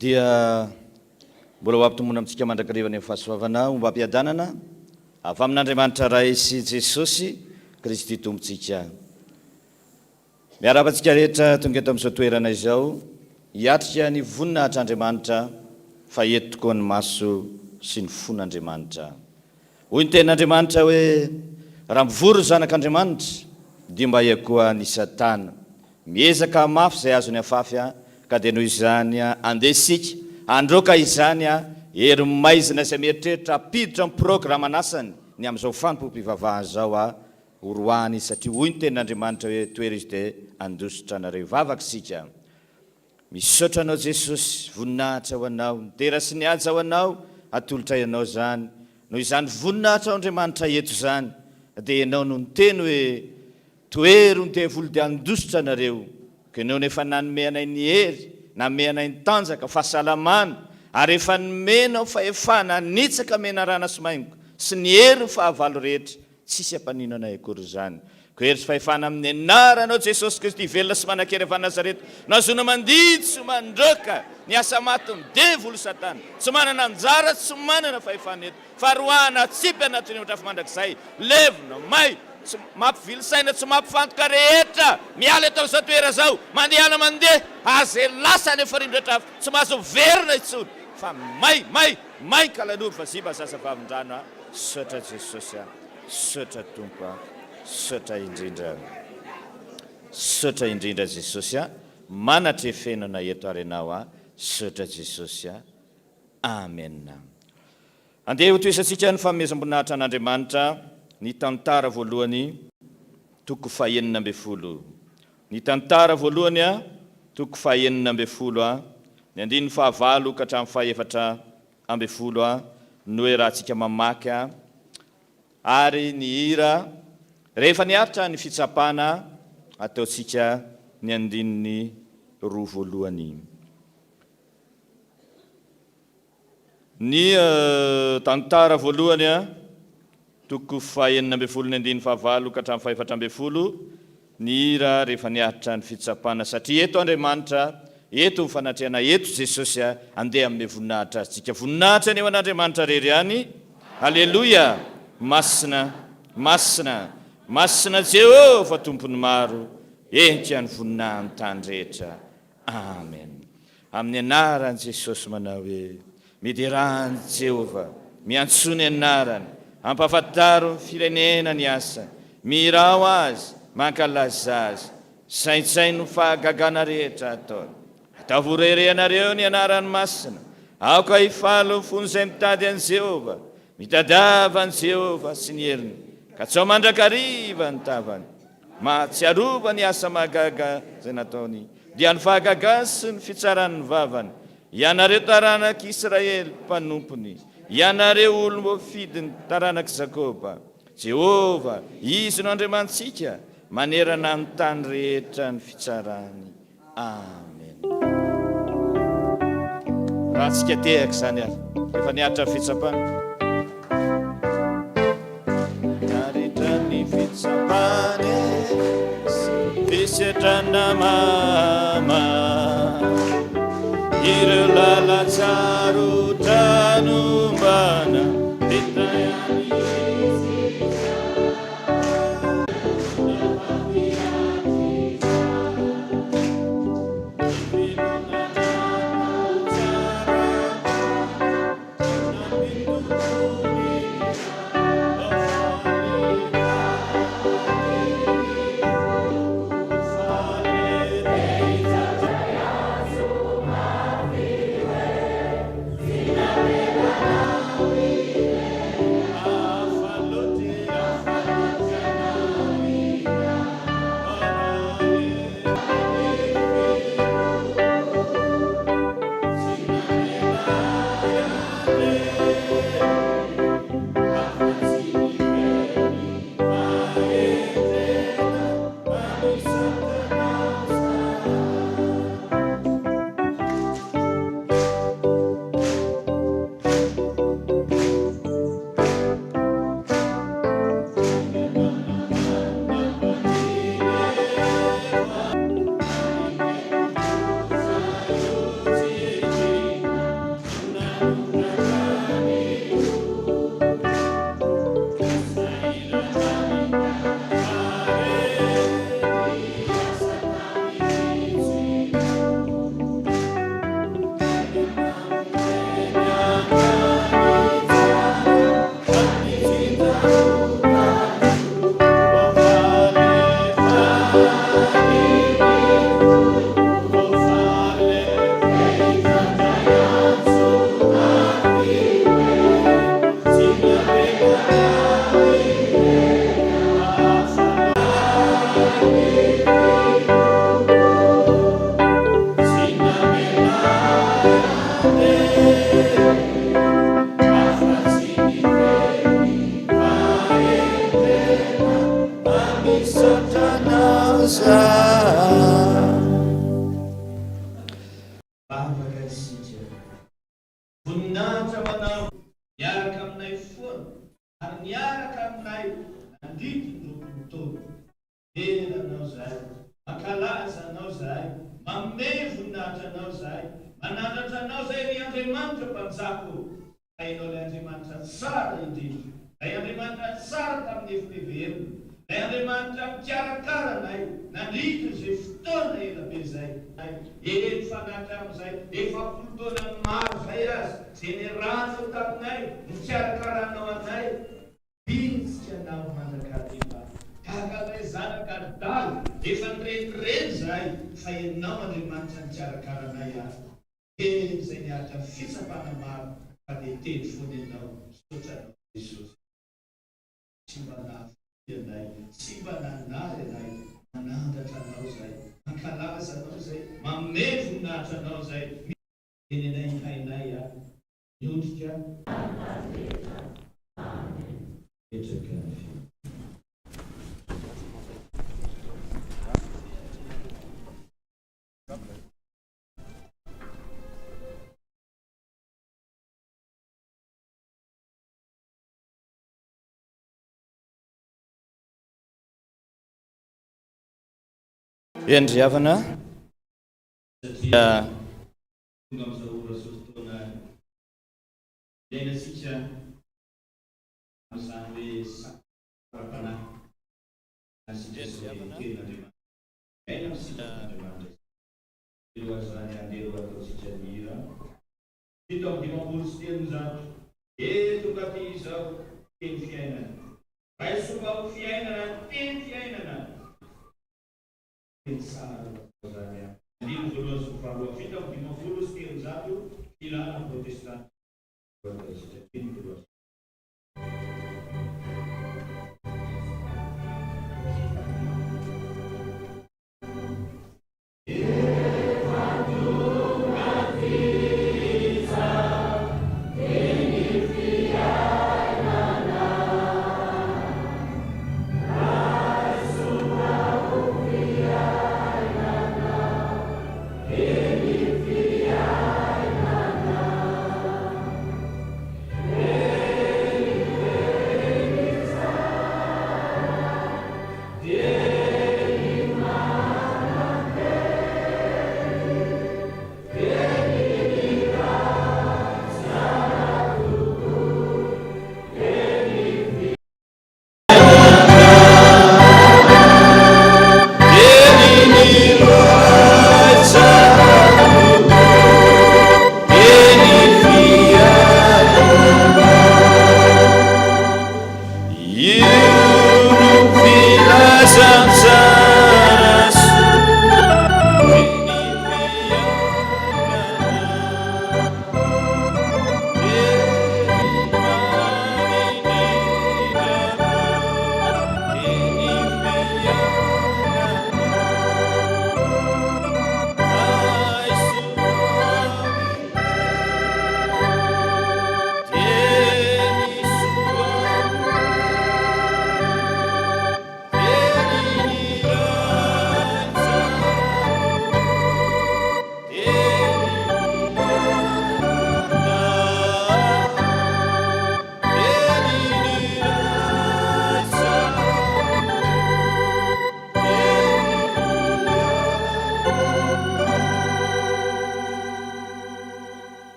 Dia mbola ho ampitomboina amintsika mandrakariva ny fahasoavana ombam-piadanana avy amin'Andriamanitra Ray sy Jesosy Kristy Tompontsika. Miarahaba antsika rehetra tonga eto amin'izao toerana izao hiatrika ny voninahitr'Andriamanitra fa eto tokoa ny maso sy ny fon'Andriamanitra. Hoy ny tenin'Andriamanitra hoe raha mivory ny zanak'Andriamanitra dia mba eo koa ny satana. Miezaka hamafy izay azony afafy ka dia noho izany andeha isika handroaka izany hery maizina izay mieritreritra hampiditra ny programan'asany ny amin'izao fanompoam-pivavahana izao Horoahana izy satria hoy ny tenin'Andriamanitra hoe toero izy dia handositra anareo. Hivavaka isika. Misaotra anao Jesosy, voninahitra ho anao, ny dera sy ny haja ho anao, atolotray anao izany. Noho izany voninahitrao Andriamanitra eto izany dia ianao no niteny hoe toero ny devoly dia handositra anareo. Ka ianao no efa nanome anay ny hery, nanome anay ny tanjaka, fahasalamana, ary efa nomenao fahefana hanitsaka menarana sy maingoka sy ny herin'ny fahavalo rehetra. Tsisy hampanino anay akory izany. Koa hery sy fahefana amin'ny anaranao Jesosy Kristy velona sy manan-kery avy any Nazareta no ahazoana mandidy sy mandroaka ny asa matin'ny devoly satana. Tsy manana anjara, tsy manana fahefana eto fa roahana atsipy anatin'ny otrafo mandrakizay, levona, may, tsy mampivily saina, tsy mampifantoka rehetra miala eto amin'izao toera izao, mandehana mandeha ary izay lasa any afarindra otrafo tsy mahazo miverina intsony fa may, may, may kalanoro vazimba zaza vavindrano a. Misaotra Jesosy a! Misaotra Tompo a! Misaotra indrindra Misaotra indrindra Jesosy a! Manatrefenana eto ary Ianao a! Misaotra Jesosy a! Amen. Andeha hotohizantsika ny fanomezam-boninahitra an'Andriamanitra ny tantara voalohany toko fahenina ambin'ny folo. Ny tantara voalohany a, toko fahenina ambin'ny folo a, ny andininy fahavalo ka hatramin'ny fahefatra ambin'ny folo a no iarahantsika mamaky a ary ny hira rehefa niaritra ny fitsapana ataontsika ny andininy roa voalohany. Ny tantara voalohany a Toko fahenina ambin'ny folo ny andininy fahavalo ka hatramin'ny fahefatra ambin'ny folo, ny hira rehefa niaritra ny fitsapana satria eto Andriamanitra, eto ny fanatrehana, eto Jesosy a, andeha hanome voninahitra Azy tsika. Voninahitra anie ho an'Andriamanitra rery ihany. Aleloia! Masina, masina, masina Jehovah Tompon'ny maro, entika ny voninahin'ny tany rehetra. Amen. Amin'ny anaran'i Jesosy manao hoe, Miderà an'i Jehovah, miantsoa ny anarany, ampahafantaro ny firenena ny asany, mihirao Azy, mankalazà Azy, saintsaino ny fahagagana rehetra ataony. Ataovy ho reharehanareo ny anarany masina, aoka hifaly ny fon'izay mitady an'i Jehovah. Mitadiava an'i Jehovah sy ny heriny, katsaho mandrakariva ny tavany. Mahatsiarova ny asa mahagaga izay nataony, dia ny fahagagany sy ny fitsaran'ny vavany. Ianareo taranak'i Israely mpanompony, ianareo olom-boafidiny taranak'i Jakoba. Jehovah, Izy no Andriamanitsika, manerana ny tany rehetra ny fitsarany. Amen. Raha tsika tehaka izany ary, efa niaritra ny fitsapana. Niaritra ny fitsapana fisetrana mama ireo lalan-tsarotra nombana vita ihany. Vavaka isika. Voninahitra ho Anao. Miaraka aminay foana ary niaraka aminay nandritry ny 20 taona. Dera Anao izahay, mankalaza Anao izahay, manome voninahitra Anao izahay, manandratra Anao izahay ry Andriamanitra Mpanjaka ô, fa Ianao ilay Andriamanitra tsara indrindra, ilay Andriamanitra tsara tamin'ny FPVM, ilay Andriamanitra nikarakara anay nandritra izay fotoana ela be izay, eny fa na hatramin'izay 40 taona maro izay aza, izay niarahanao taminay, nikarakaranao anay. Bitsika anao mandrakariva tahaka ilay zanaka adala efa nirenireny izahay fa ianao Andriamanitra nikarakara anay ary teny izay niaritra fitsapana maro fa dia teny foana ianao misaotra anao Jesosy tsy mba nahafoy anay tsy mba nanary anay manandratra anao izahay mankalaza anao izay manome voninahitra anao izay Eny anay hainay a. Miondrika. Mipetraka ny fiangonana. Eny ry havana, satria tonga amin'izao ora sy fotoana iainantsika amin'izany hoe sakafo ara-panahy antsika izao dia ny tenin'Andriamanitra. Miaina amin'ny sitrapon'Andriamanitra isika. Alohan'izany andeha ho ataontsika ny hira 357, Eto ka ty izao, Teny fiainana. Raiso mba ho fiainana, Teny fiainana. Teny tsara atao zany an. Andininy voalohany sy ny faharoa 357 Filana protestanta Andininy voalohany sy.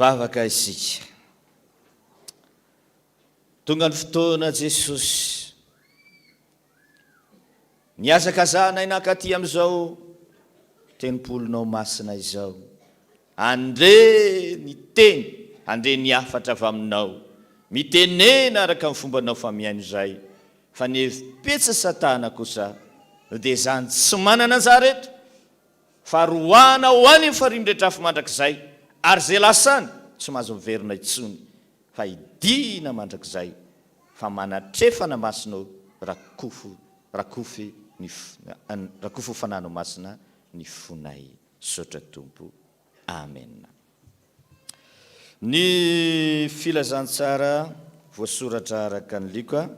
Vavaka isika. Tonga ny fotoana Jesosy. Nihazakazahanay nankaty amin'izao tempolinao masina izao. Handre ny teny, handre ny hafatra avy aminao. Mitenena araka ny fombanao fa mihaino izay. Fa ny hevi-petsy satana kosa dia izany tsy manana anjara eto fa roahana ho any amin'ny farihy miretrafo mandrakizay ary izay lasa any tsy mahazo miverina intsony fa hidina mandrakizay fa manatrefana masina rakofo rakofy ny rakofo fanano masina ny fonay Misaotra Tompo. Amen. Ny filazantsara voasoratra araka ny Lioka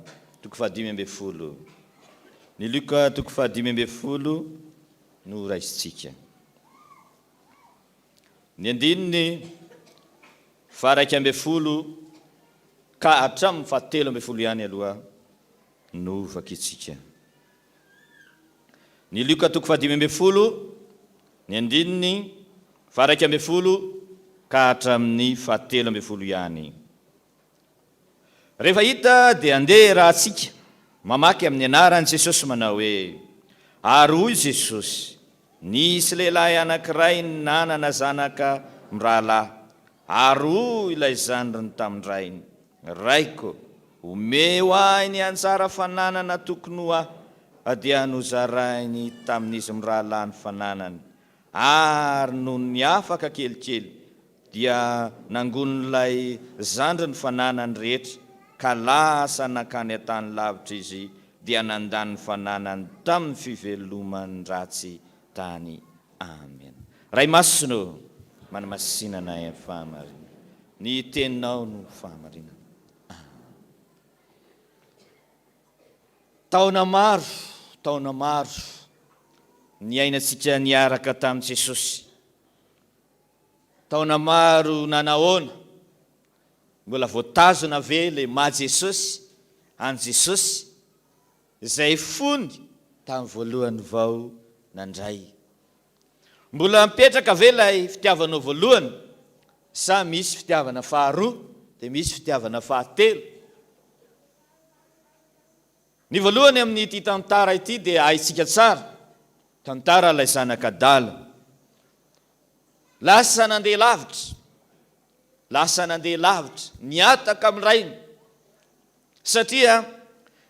toko faha-15. Ny Lioka toko faha-15 no raisintsika. Ny andininy faha-11 ka hatramin'ny faha-13 ihany aloha no vakintsika. Ny Lioka toko faha-15, ny andininy faha-11 ka hatramin'ny faha-13 ihany. Rehefa hita dia andeha iarahantsika mamaky amin'ny anaran'i Jesosy manao hoe, Ary hoy Jesosy, Nisy lehilahy anankiray nanana zanaka mirahalahy, ary hoy ilay zandriny tamin-drainy, Raiko, omeo ahy ny anjara fananana tokony ho ahy. Dia nozarainy tamin'izy mirahalahy ny fananany. Ary nony afaka kelikely, dia nangonin'ilay zandriny ny fananany rehetra, ka lasa nankany an-tany lavitra izy, dia nandany ny fananany tamin'ny fiveloman-dratsy tany. Amena. Ray Masina ô, manamasina anay amin'ny fahamarinana. Ny Teninao no fahamarinana. Amena. Taona maro, taona maro niainantsika niaraka tamin'i Jesosy. Taona maro nanahoana? Mbola voatazona ve ilay maha Jesosy an'i Jesosy izay fony tamin'ny voalohany vao nandray? Mbola mipetraka ve ilay fitiavanao voalohany sa misy fitiavana faharoa dia misy fitiavana fahatelo? Ny voalohany amin'ity tantara ity dia haintsika tsara, tantara ilay zanak'adala. Lasa nandeha lavitra, lasa nandeha lavitra, nihataka amin'ny rainy. Satria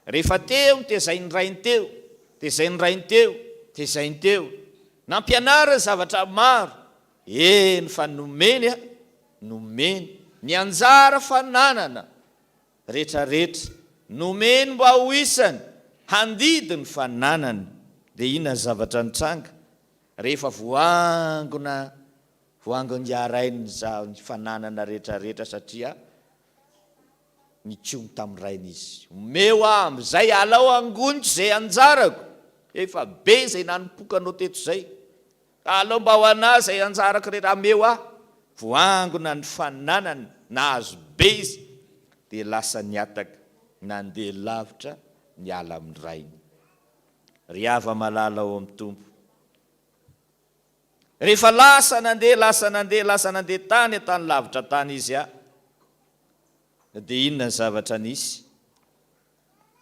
rehefa teo ny tezain'ny rainy teo, tezain'ny rainy teo, tezainy teo, nampianariny zavatra maro, eny fa nomeny, nomeny ny anjara fananana retraretra, nomeny mba ho isany, handidy ny fananany. Dia inona ny zavatra nitranga? Rehefa voangona, voangon-jarainy ny fananana retraretra satria nikomy tamin'ny rainy izy. Omeo aho amin'izay, alao angoniko izay anjarako, efa be izay nanompoka anao teto izay. Alao mba ho anah izay anjarako rehetra, ameo ahy. Voangona ny fananany, nahazo be izy, dia lasa nihataka, nandeha lavitra niala amin'ny rainy. Ry hava-malala ao amin'ny Tompo, rehefa lasa nandeha, lasa nandeha, lasa nandeha tany an-tany lavitra tany izy, dia inona ny zavatra nisy?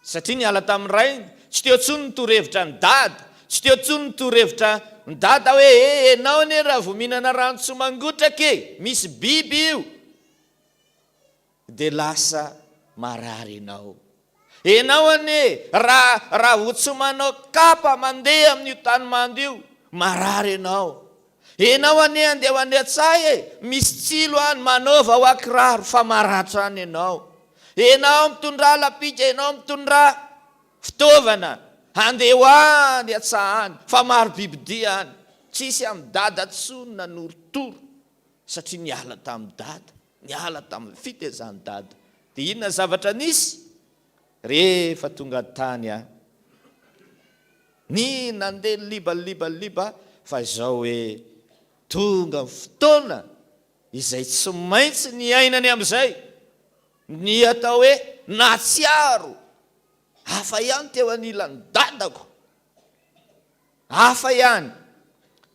Satria niala tamin'ny rainy, tsy teo intsony ny torohevitra an'i Dada, tsy teo intsony ny torohevitra an'i Dada hoe e, enao anie raha vao mihinana rano tsy mangotraka e, misy biby io, dia lasa marary enao. Enao anie raha raha vao tsy manao kapa mandeha amin'io tany mando io, marary enao. Enao anie andeha ho any an-tsaha e, misy tsilo any, manaova hoa kiraro fa maratra any enao. Enao mitondrà lapika, enao mitondrà fitaovana, handeha ho any an-tsaha any fa maro bibidia any. Tsisy amin'i dada tsony nanorotoro satria niala tamin'i dada, niala tamin'ny fitezan'i dada. Dia inona ny zavatra nisy? Rehefa tonga tany aho, ny nandeha liba liba liba fa izao hoe tonga ny fotoana izay tsy maintsy niainany amin'izay ny atao hoe nahatsiaro hafa ihany teo anilan'ny dadako. Hafa ihany.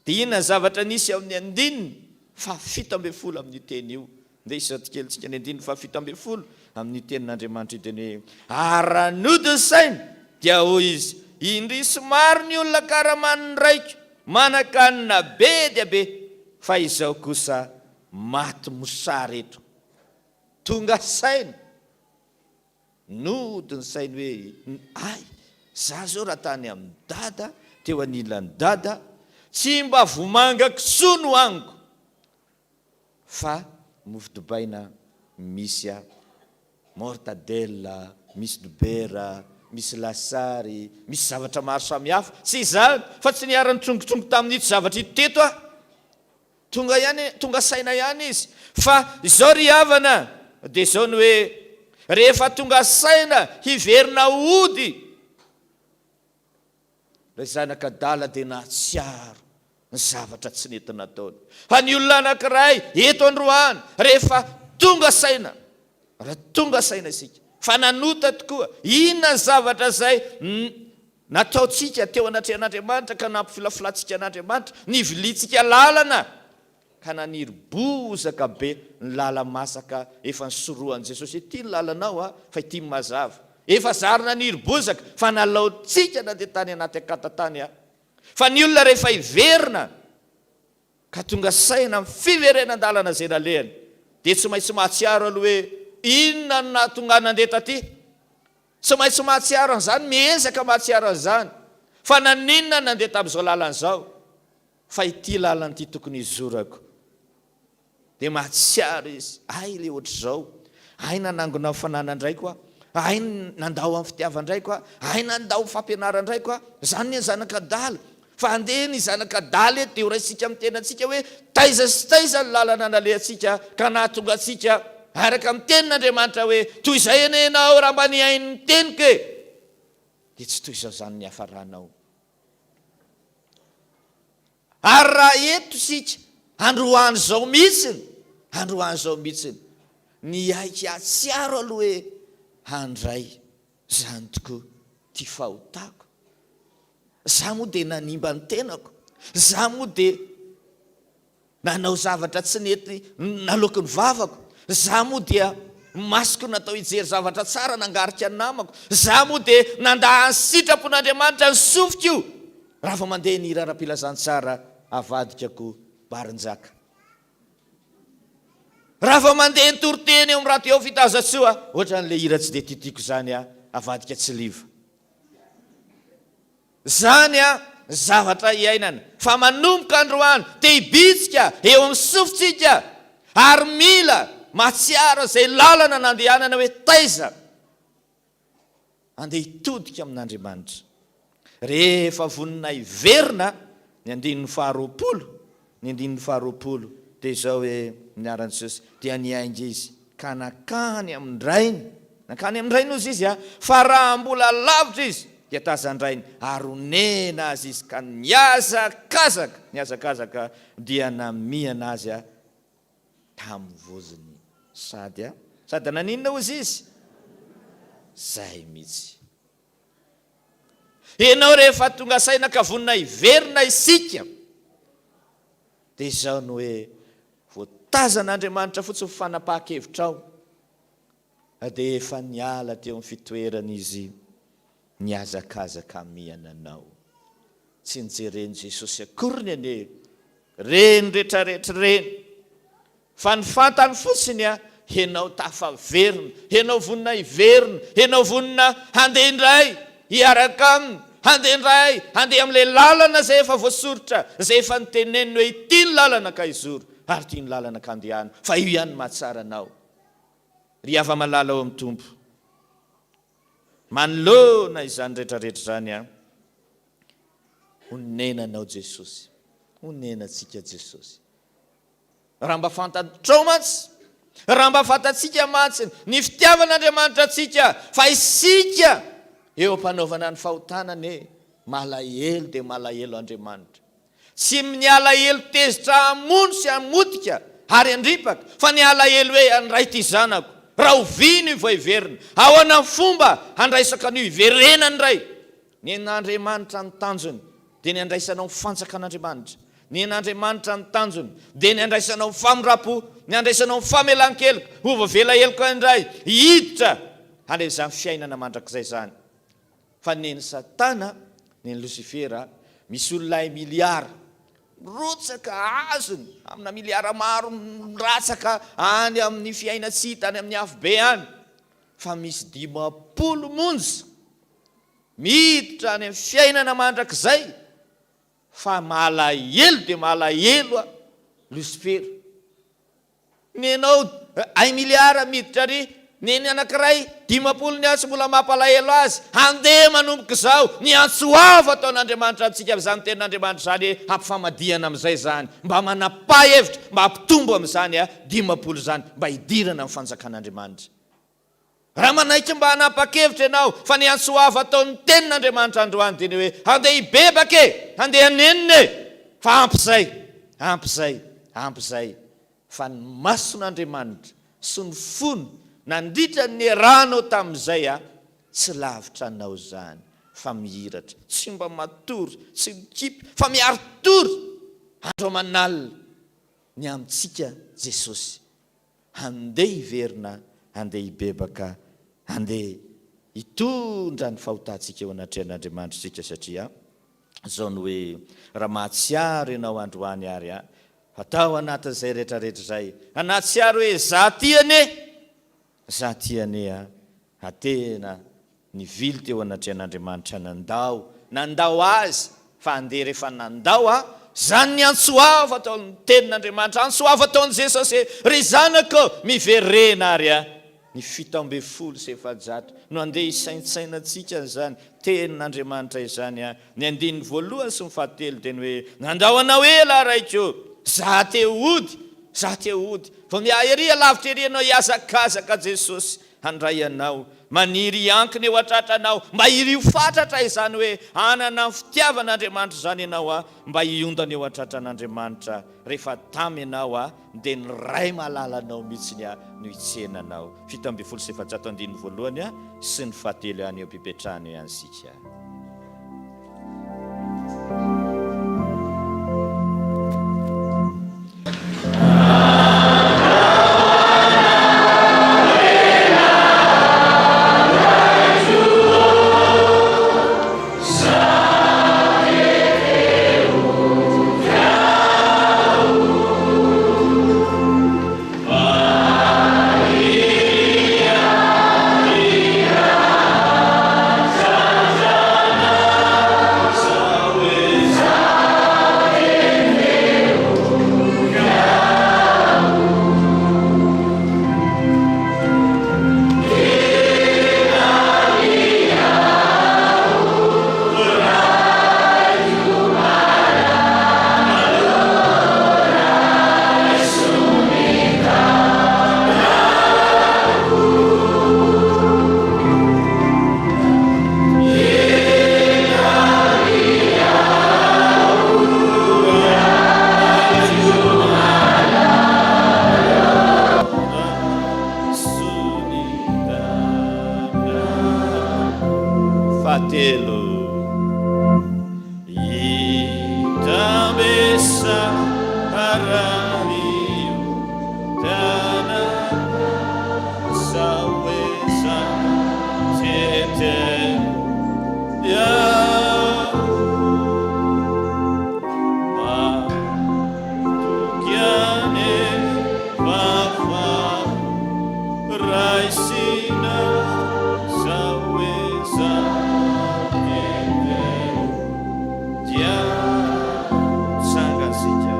Dia inona ny zavatra nisy ao amin'ny andininy faha-17 amin'io teny io? Ndeha hisaoty-kelintsika ny andininy faha-17 amin'io tenin'Andriamanitra io, dia ny hoe, Ary raha nody ny sainy, dia hoy izy, Indrisy maro ny olona karamanin'ny raiko, manan-kanina be dia be, fa izaho kosa maty mosary eto. Tonga saina. Nody ny sainy hoe, Hay, za zao raha tany amin'i Dada, teo anilan'i Dada, tsy mba vomanga kisoa no haniko, fa mofo dibaina misy mortadella, misy dobera, misy lasary, misy zavatra maro samihafa. Tsy izany, fa tsy niara-nitsongotrongo tamin'ito zavatra ito teto aho. Tonga ihany, tonga saina ihany izy. Fa izao ry havana, dia izao ny hoe, rehefa tonga saina hiverina hody, ilay zanak'adala dia nahatsiaro. Ny zavatra tsy nety nataony. Fa ny olona anankiray eto androany, rehefa tonga saina, raha tonga saina isika, fa nanota tokoa, inona ny zavatra izay nataontsika teo anatrehan'Andriamanitra ka nampifilafilantsika an'Andriamanitra, niviliantsika lalana, ka naniry bozaka be ny lala-masaka efa nisorohan'i Jesosy, ity ny lalanao a, fa ity ny mazava. Efa zary naniry bozaka, fa nalaontsika nandeha tany anaty akata tany a. Fa ny olona rehefa hiverina ka tonga saina amin'ny fiverenan-dalana izay nalehany dia tsy maintsy mahatsiaro aloha hoe inona no nahatonga ahy nandeha taty? Tsy maintsy mahatsiaro an'izany, miezaka mahatsiaro an'izany fa naninona nandeha tamin'izao lalana izao fa ity lalana ity tokony hizorako. Dia mahatsiaro izy, hay ilay ohatr'izao, hay nanangona ny fananan-draiko aho, hay nandao amin'ny fitiavan-draiko aho, hay nandao ny fampianaran-draiko aho, izany ny zanak'adala. Fa andeha ny zanak'adala eto dia ho raisintsika amin'ny tenantsika hoe taiza sy taiza ny lalana nalehantsika ka nahatonga antsika araka ny tenin'Andriamanitra hoe toy izay anie ianao raha mba nihaino ny teniko e! Dia tsy toy izao izany ny hiafaranao. Ary raha eto isika, androany izao mihitsiny, androany izao mihitsiny, niaiky hahatsiaro aloha hoe handray izany tokoa ity fahotako. Izaho moa dia nanimba ny tenako. Izaho moa dia. Nanao zavatra tsy nety naloaky ny vavako. Za moa dia masoko natao hijery zavatra tsara nangarika ny namako. Za moa dia nandà ny sitrapon'Andriamanitra ny sofiko raha vao mandeha ny hira ara-pilazantsara avadikako barinjaka. Raha vao mandeha ny toriteny eo amin'ny radio Fitazatsoa, ohatran'ilay hira tsy dia tiatiako izany aho, avadika tsiliva. Zany an zavatra iainana fa manomboka androany te hibitsika eo amin'ny sofintsika ary mila mahatsiaro izay lalana nandehanana hoe taiza andeha hitodika amin'Andriamanitra. Rehefa vonona hiverina ny andininy faharoapolo Ny andininy faharoapolo dia izao hoe, Ny anaran'i Jesosy, dia niainga izy ka nankany amin-drainy. Nankany amin-drainy hozy izy, fa raha mbola lavitra izy, dia tazan-drainy, ary onena azy izy ka nihazakazaka, nihazakazaka, dia namihana azy tamin'ny vozony. Sady, sady naninona hozy izy? Izay mihitsy. Ianao rehefa tonga saina ka vonona hiverina isika dia izao no hoe voatazan'Andriamanitra fotsiny fanapahan-kevitrao dia efa niala teo amin'ny fitoerany Izy nihazakazaka hamihana anao. Tsy nijeren'i Jesosy akoriny anie reny retraretra ireny Fa ny fantany fotsiny a, henao tafaverina, henao vonona hiverina, henao vonona handeha indray hiaraka aminy, handeha indray handeha amin'ilay lalana izay efa voasoritra, izay efa noteneniny hoe ity ny lalana ka hizoro, ary ity ny lalana ka andehano, fa io ihany no mahatsara anao. Ry hava-malala ao amin'ny Tompo, manoloana izany rehetrarehetra izany a, honena anao Jesosy, honena antsika Jesosy. Raha mba fantatrao mantsy, raha mba fantatsika mantsy ny fitiavan'Andriamanitra antsika, fa isika eo am-panaovana ny fahotana anie, malahelo dia malahelo Andriamanitra. Tsy ny alahelo tezitra hamono sy hamotika ary handripaka, fa ny alahelo hoe handray ity zanako, rahoviana io vao hiverina, ahoana ny fomba handraisako an'io hiverenany indray. Ny an'Andriamanitra ny tanjony dia ny handraisanao ny fanjakan'Andriamanitra. Ny an'Andriamanitra ny tanjony dia ny handraisanao ny famindram-po, ny handraisanao ny famelan-keloka, ho voavela heloka indray, hiditra handray izany fiainana mandrakizay izany. Fa nen'i Satana, nen'i Losifera, misy olona hay miliara mirotsaka azony amina miliara maro miratsaka any amin'ny fiainan-tsy hita any amin'ny afobe any, fa misy 50 monja Miditra any amin'ny fiainana mandrakizay fa malahelo dia malahelo a Losifera. Nenao un milliard miditra ary neny anankiray 50 ny ahy tsy mbola mampalahelo azy. Handeha manomboka izao ny antso avo ataon'Andriamanitra antsika amin'izany tenin'Andriamanitra izany hampifamadihana amin'izay izany mba manapaha hevitra mba hampitombo amin'izany 50 izany mba hidirana amin'ny fanjakan'Andriamanitra. Raha manaiky mba hanapa-kevitra ianao fa ny antso avo ataon'ny Tenin'Andriamanitra androany dia ny hoe, Handeha hibebaka e! Handeha hanenina e! Fa ampy izay, ampy izay, ampy izay. Fa ny mason'Andriamanitra sy ny fony nandritra ny niarahanao tamin'izay a, tsy lavitra anao izany fa mihiratra, tsy mba matory, tsy mikipy fa miari-tory andro aman'alina ny amintsika Jesosy. Handeha hiverina, handeha hibebaka, handeha hitondra ny fahotantsika eo anatrehan'Andriamanitra isika satria izao ny hoe raha mahatsiaro ianao androany ary a, fa tao anatin'izay rehetrarehetra izay, hanatsiaro hoe za ty anie, za ty anie a, ha tena Nivily teo anatrehan'Andriamanitra nandao, nandao Azy, fa andeha rehefa nandao aho, izany ny antso avo ataon'ny Tenin'Andriamanitra, antso avo ataon'i Jesosy hoe, Ry zanako, miverena ary a! Ny 417 no andeha hisaintsainantsika an'izany Tenin'Andriamanitra izany a! Ny andininy voalohany sy ny fahatelo dia ny hoe, Nandao anao ela aho Raiko, za te hody, za te hody, vao miahy ery alavitra ery ianao hihazakazaka Jesosy, handray anao, maniry hiankina eo an-tratranao, mba irio fatratra izany hoe hanana ny fitiavan'Andriamanitra izany ianao a, mba hiondana eo an-tratran'Andriamanitra rehefa tamy ianao a, dia ny Ray malalanao mihitsiny a no hitsena anao. 417 andininy voalohany a sy ny fahatelo ihany eo am-pipetrahana eo ihany isika. Fahatelo. Dia mitsangana isika.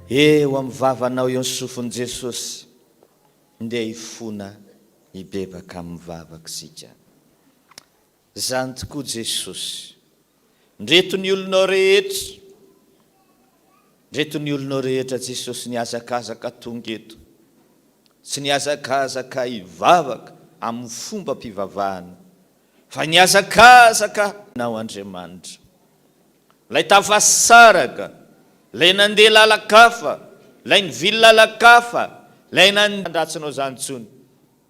Eo amin'ny vavanao eo ny sofin'i Jesosy, ndeha hifona hibebaka amin'ny vavaka isika. Zany tokoa Jesosy. Ndreto ny olonao rehetra. Ndreto ny olonao rehetra Jesosy nihazakazaka tonga eto. Tsy nihazakazaka hivavaka amin'ny fombam-pivavahana fa nihazakazaka Anao Andriamanitra. Ilay tafasaraka, ilay nandeha lalan-kafa, ilay nivily lalan-kafa, ilay nan. Andratsinao izany intsony.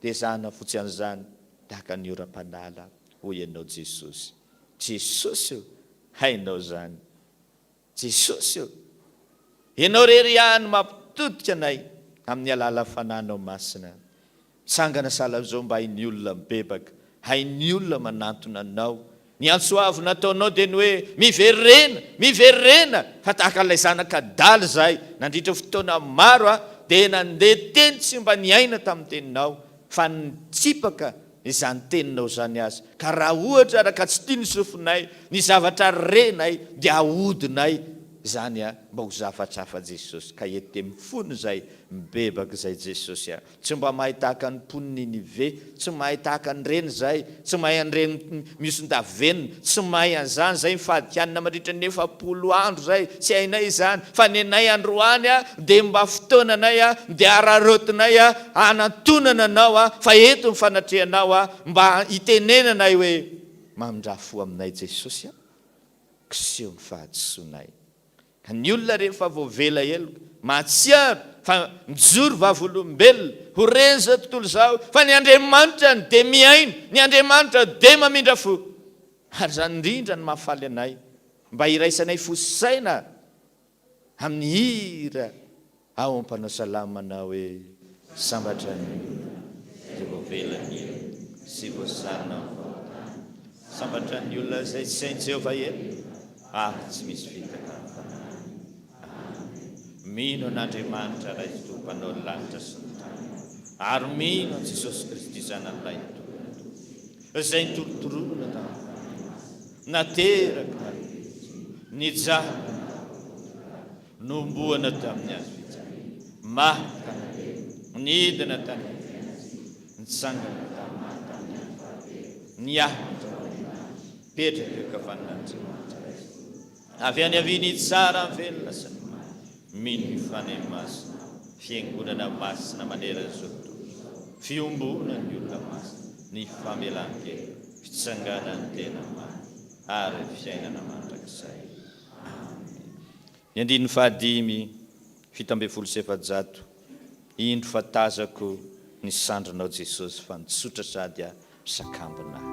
Dia ezahana fotsy an'izany tahaka ny oram-panala hoy ianao Jesosy. Jesosy ô! Hainao izany. Jesosy ô! Ianao irery ihany mampitodika anay amin'ny alalan'ny Fanahinao Masina. Mitsangana sahala amin'izao mba hain'ny olona mibebaka, hain'ny olona manantona Anao. Ny antso avo nataonao dia ny hoe, Miverena! Miverena! Fa tahaka an'ilay zanaka adala izahay, nandritra ny fotoana maro aho dia nandeha teny tsy mba niaina tamin'ny teninao, fa nitsipaka. Izany teninao izany aza, ka raha ohatra ary ka tsy tian'ny sofinay ny zavatra renay dia ahodinay izany a, mba ho zavatra hafa Jesosy, ka eto dia mifona izay, mibebaka izay Jesosy a. Tsy mba mahay tahaka ny mponin'i Ninive, tsy mahay tahaka an'ireny izahay, tsy mahay an'ireny mihoson-davenona, tsy mahay an'izany izahay mifady hanina mandritra ny 40 andro izahay, tsy hainay izany, fa ny anay androany dia mba fotoananay dia araraotinay hanantonana Anao fa eto ny fanatrehanao mba hitenenanay hoe mamindrà fo aminay Jesosy a, kiseho ny fahadisoanay. Ka ny olona rehefa voavela heloka, mahatsiaro fa mijoro vavolombelona ho ren'izao tontolo izao fa ny Andriamanitra ny dia mihaino, ny Andriamanitra dia mamindra fo. Ary izany indrindra no mahafaly anay, mba hiraisanay fo sy saina amin'ny hira ao am-panao salamo manao hoe, Sambatra ny olona izay voavela ny helony sy voasarona ny fahotany. Sambatra ny olona izay tsy hain'i Jehovah heloka ary tsy misy fitaka ny fanahiny. Amen. Mino an'Andriamanitra Ray Tsitoha Mpanao ny lanitra sy ny tany, ary mino an'i Jesosy Kristy Zanany Lahitokana Tompo, izay nitorotorona tamin'ny Fanahy Masina, nateraka, nijaly, Nohomboana tamin'ny hazo fijaliana, maty tamin'ny nidina tany amin'ny fianjana, nitsangana tamin'ny maty tamin'ny andro fahatelo, niakatra ho any an-danitra, mipetraka eo ankavanan'Andriamanitra Ray. Avy any havia nitsara ny velona sy ny maty, mino ny Fanahy Masina, Fiangonana masina manerana izao tontolo izao, fiombonan'ny olona masina, ny famelan-keloka, fitsanganan'ny tena maty, ary fiainana mandrakizay. Amen. Ny andininy fahadimy, 417, Indro fa tazako ny sandrinao Jesosy fa nitsotra sady aho misakambina ahy.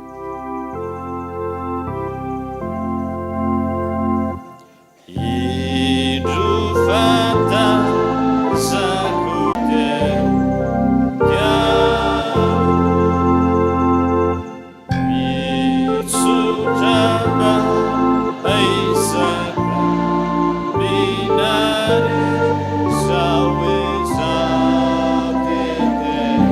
Indro fa tazako teo Mitsotra mba hisaka minary zao izao teteako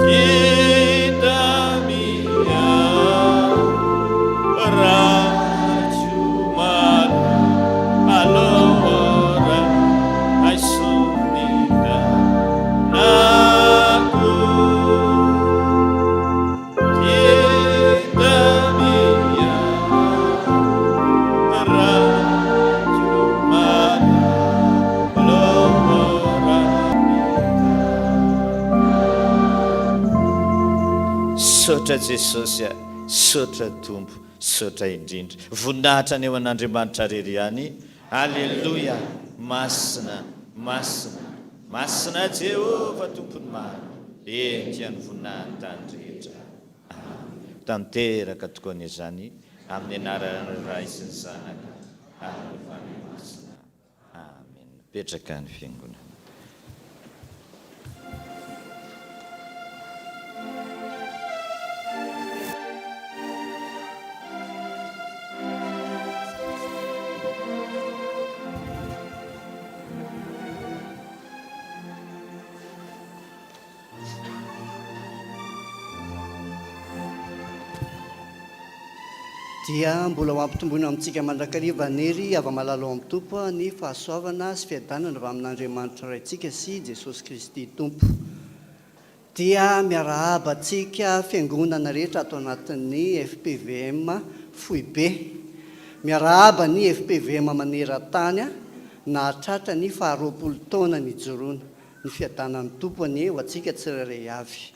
Kita mia ratsy allora aisolita nako Kita mia ratsy allora Misaotra Jesosy a, misaotra Tompo, misaotra indrindra. Voninahitra anie ho an'Andriamanitra rery ihany. Aleloia! Masina, masina, masina Jehovah Tompon'ny maro, Henika ny voninahiny tany rehetra. Amen. Tanteraka tokoa anie izany, amin'ny anaran'ny Ray sy ny Zanaka ary ny Fanahy Masina. Amen. Mipetraka ny fiangonana. Dia mbola ho ampitomboina amintsika mandrakariva anie ry hava-malala ao amin'ny Tompo ny fahasoavana sy fiadanana avy amin'Andriamanitra Raintsika sy Jesosy Kristy Tompo. Dia miarahaba antsika fiangonana rehetra ato anatin'ny fpvm foibe. Miarahaba ny fpvm maneran-tany nahatratra ny faha 20 taona nijoroana. Ny fiadanan'ny Tompo anie ho antsika tsirairay avy.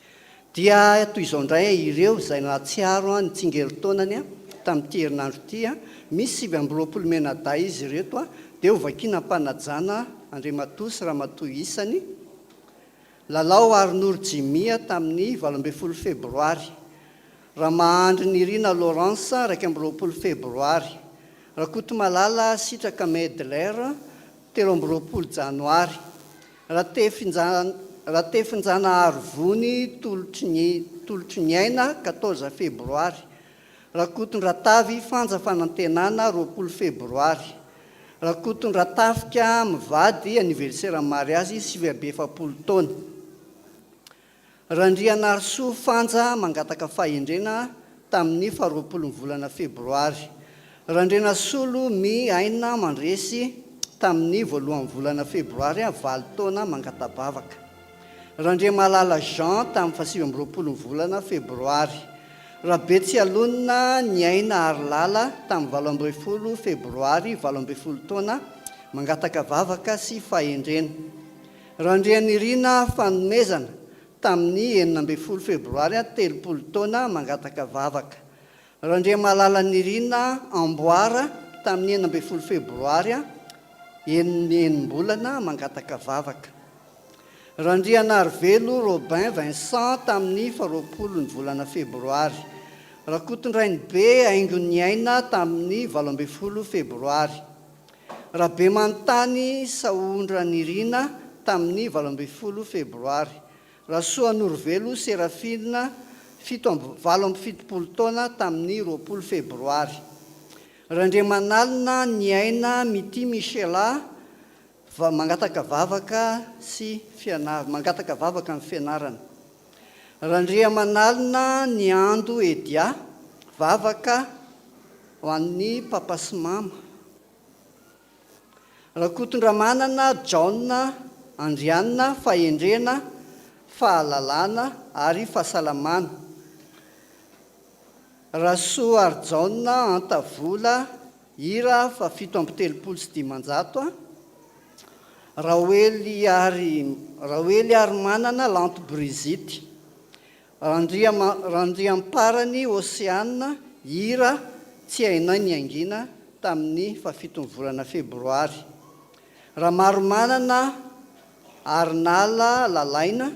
Dia toy izao indray ireo izay nahatsiaro ny tsingerin-taonany tamin'ity herinandro ity, misy 29 mianadahy izy ireto, dia hovakiana am-panajana Andriamatoa sy Ramatoa isany, Lalao Harinoro Jimmy tamin'ny 18 febroary, Ramahandry Nirina Laurence 21 febroary, Rakotomalala Sitraka Medler 23 janoary, Ratefinjanahary Vony Tolotriniaina 14 febroary, Rakotondratavy Fanja Fanantenana 20 febroary. Rakotondratafika mivady anniversaire mariazy 49 taona. Randrianarisoa Fanja mangataka fahendrena tamin'ny faharoapolon'ny volana febroary. Randrianasolo Mi Aina Mandresy tamin'ny voalohan'ny volana febroary valo taona mangata-bavaka. Randriamalala Jean tamin'ny fahasivy amby roapolon'ny volana febroary. Rabetsialonina Niaina Harilala tamin'ny 18 febroary 18 taona mangataka vavaka sy fahendrena. Randrianirina Fanomezana tamin'ny 16 febroary 30 taona mangataka vavaka. Randriamalala Nirina Amboara tamin'ny 16 febroary enim-bolana mangataka vavaka. Randrianarivelo Robin Vincent tamin'ny faharoapolon'ny volana febroary. Rakotondrainibe Haingoniaina tamin'ny 18 febroary. Rabemanontany Sahondranirina tamin'ny 18 febroary. Rasoanorivelo Seraphine fito amby 78 taona tamin'ny 20 febroary. Randriamanalina Niaina Mity Michela va mangataka vavaka sy fianar mangataka vavaka amin'ny fianarana. Randriamanalina Niando Edia vavaka ho an'ny papa sy mama. Rakotondramanana Jaona Andrianina fahendrena, fahalalana ary fahasalamana. Rasoarijaona Antavola hira fa 537 a. Raoely ary Raoely Arimanana Lanto Brigitte. Randriamparany Oceane hira Tsy hainay ny hangina tamin'ny fahafiton'ny volana febroary. Ramaromanana Arinala Lalaina,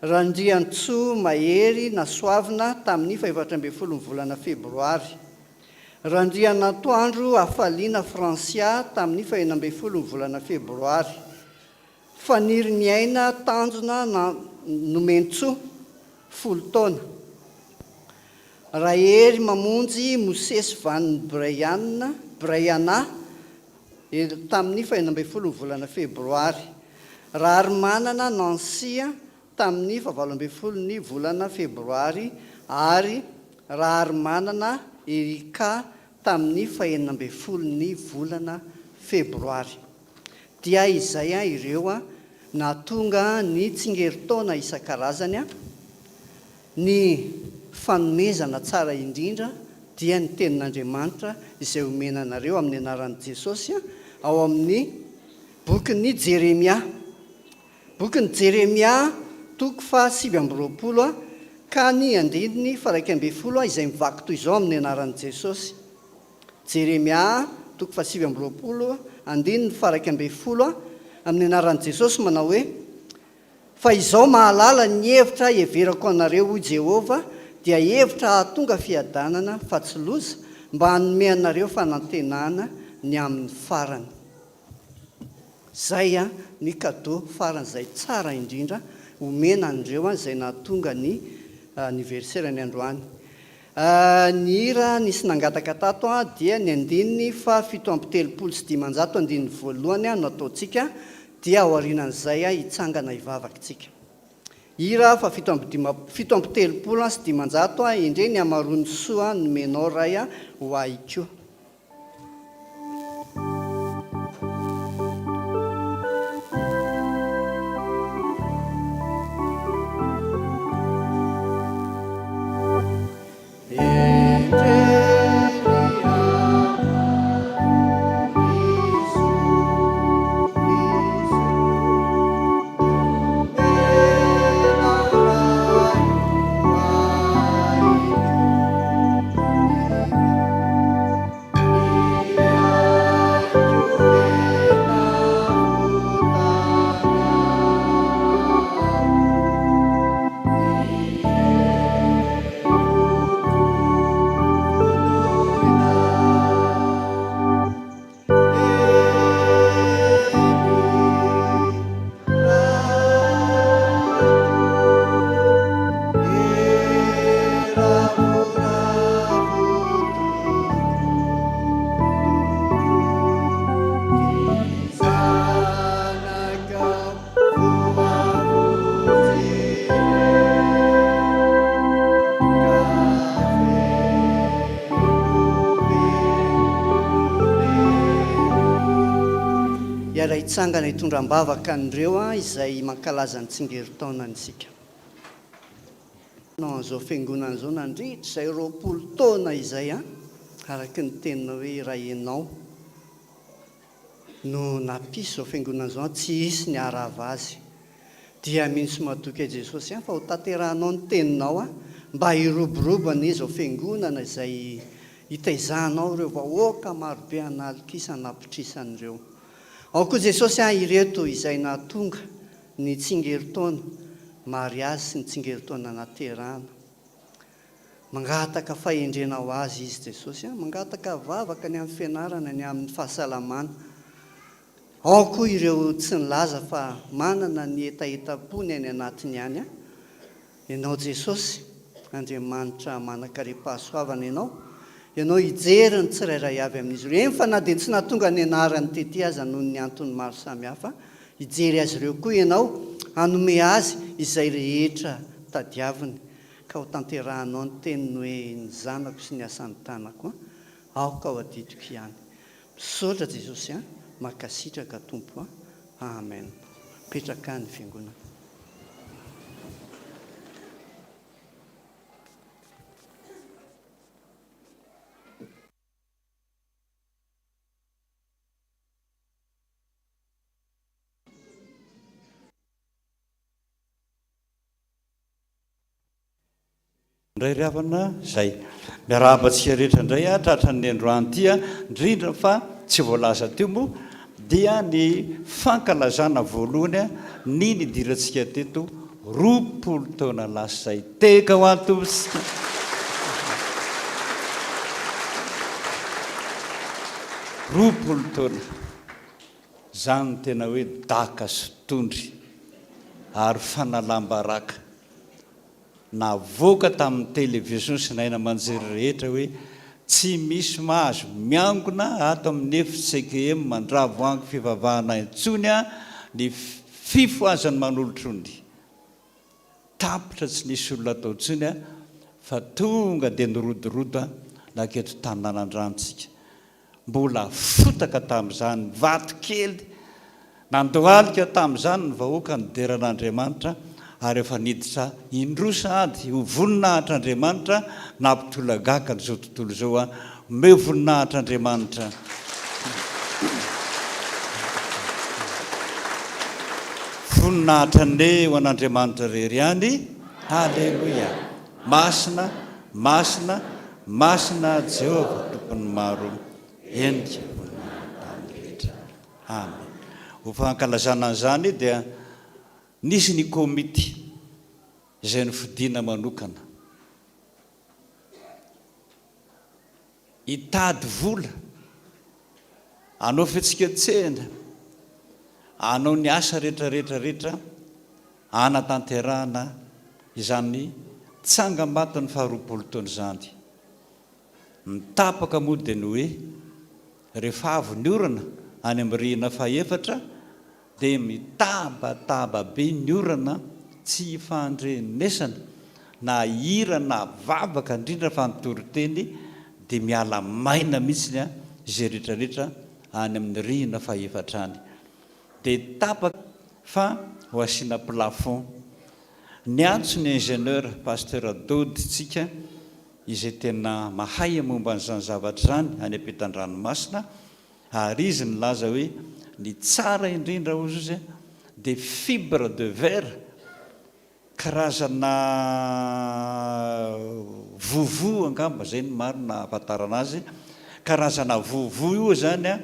Randriantsoa Mahery Nasoavina tamin'ny fahefatra ambin'ny folon'ny volana febroary. Randrianantoandro Hafaliana Francia tamin'ny fahenina ambin'ny folon'ny volana febroary. Faniry niaina tanjona na nomen-tsoa, folo taona. Rahery Mamonjy Mosesy Van Brian, Braiana, tamin'ny fahenina ambin'ny folo ny volana febroary. Raharimanana Nancy tamin'ny fahavalo ambin'ny folo ny volana febroary ary Raharimanana Ericka tamin'ny fahenina ambin'ny folo ny volana febroary. Dia izay ireo nahatonga ny tsingerin-taona isan-karazany, ny fanomezana tsara indrindra dia ny Tenin'Andriamanitra izay omena anareo amin'ny anaran'i Jesosy ao amin'ny bokin'i Jeremia. Bokin'i Jeremia toko faha-29 ka ny andininy faha-11 izay mivaky toy izao amin'ny anaran'i Jesosy. Jeremia, toko faha-29, andininy faha-11, amin'ny anaran'i Jesosy manao hoe, Fa izao mahalala ny hevitra heverako anareo, hoy Jehovah, dia hevitra hahatonga fiadanana fa tsy loza, mba hanome anareo fanantenana ny amin'ny farany. Izay ny cadeau faran'izay tsara indrindra omena an'ireo izay nahatonga ny anniversaire-ny androany. Ny hira nisy nangataka tato dia ny andininy faha 537 andininy voalohany no ataontsika dia aorianan'izay hitsangana hivavaka isika. Hira faha 537 Endrey ny hamaroan'ny soa nomenao Ray ho ahy koa. Hiara-hitsangana hitondra am-bavaka an'ireo izay mankalaza ny tsingerin-taonany isika. Nanao an'izao fiangonana izao nandritra izay 20 taona izay, araka ny teninao hoe raha ianao no nampisy izao fiangonana izao, tsy hisy ny haharava azy. Dia mino sy matoky an'i Jesosy ihany fa ho tanterahanao ny teninao mba hiroborobo anie izao fiangonana izay hitaizanao ireo vahoaka marobe an'alin-kisa an'apitrisany ireo. Ao koa Jesosy an ireto izay nahatonga ny tsingerin-taona mariazy sy ny tsingerin-taona naterahana. Mangataka fahendrena ho azy izy Jesosy an, mangataka vavaka ny amin'ny fianarana, ny amin'ny fahasalamana. Ao koa ireo tsy nilaza fa manana ny hetahetam-pony any anatiny any. Ianao Jesosy, Andriamanitra manan-karem-pahasoavana Ianao, Ianao hijery ny tsirairay avy amin'izy ireo, eny fa na dia tsy nahatonga ny anarany tety aza noho ny antony maro samihafa, hijery azy ireo koa Ianao, hanome azy izay rehetra tadiaviny, ka ho tanterahanao ny teniny hoe, Ny zanako sy ny asan'ny tanako, aoka ho adidiko ihany. Misaotra Jesosy a! Mankasitraka Tompo a! Amen. Mipetraka ny fiangonana. Indray ry havana izay. Miarahaba antsika rehetra indray aho tratran'ny androany ity a, indrindra fa tsy voalaza teo moa dia ny fankalazana voalohany ny nidirantsika teto 20 taona lasa izay. Tehaka ho an'ny Tompontsika. 20 taona. Izany no tena hoe daka sy tondry ary fanalam-baraka. Navoaka tamin'ny television sy ny haino aman-jery rehetra hoe tsy misy mahazo miangona ato amin'ny FCKM Andravoahangy fivavahana intsony ny fifohazan'ny manolotrony. Tapitra tsy nisy olona tao intsony fa tonga dia nirodorodo nanketo tanàn'Andrantsika. Mbola fotaka tamin'izany vato kely nandohalika tamin'izany ny vahoaka nidera an'Andriamanitra ary efa niditra indroa sahady ho voninahitr'Andriamanitra nampitolagaga an'izao tontolo izao aho. Omeo voninahitra Andriamanitra. Voninahitra anie ho an'Andriamanitra irery ihany. Aleloia. Masina, masina, masina Jehovah Tompon'ny maro, henika voninahitra tany rehetra. Amen. Ho fankalazana an'izany dia nisy ny komity izay nofidina manokana hitady vola, hanao fihetsiketsehana, hanao ny asa rehetra rehetra rehetra hanatanterahana izany tsangambaton'ny faharoapolo taona izany. Ny tapaka moa dia ny hoe rehefa avy ny orana any amin'ny rihina fahefatra dia mitabataba be ny orana tsy ifandrenesana na hira na vavaka indrindra fa ny toriteny dia miala maina mihitsy izay rehetrarehetra any amin'ny rihina fahefatra any. Dia tapaka fa ho asiana plafond. Niantso ny ingénieur Pasteur Dody tsika izay tena mahay momba an'izany zavatra izany any ampitan-dranomasina ary izy nilaza hoe ny tsara indrindra hozy izy dia fibre de verre Karazana vovo angamba, izay no marina ahafantarana azy, karazana vovo io izany an,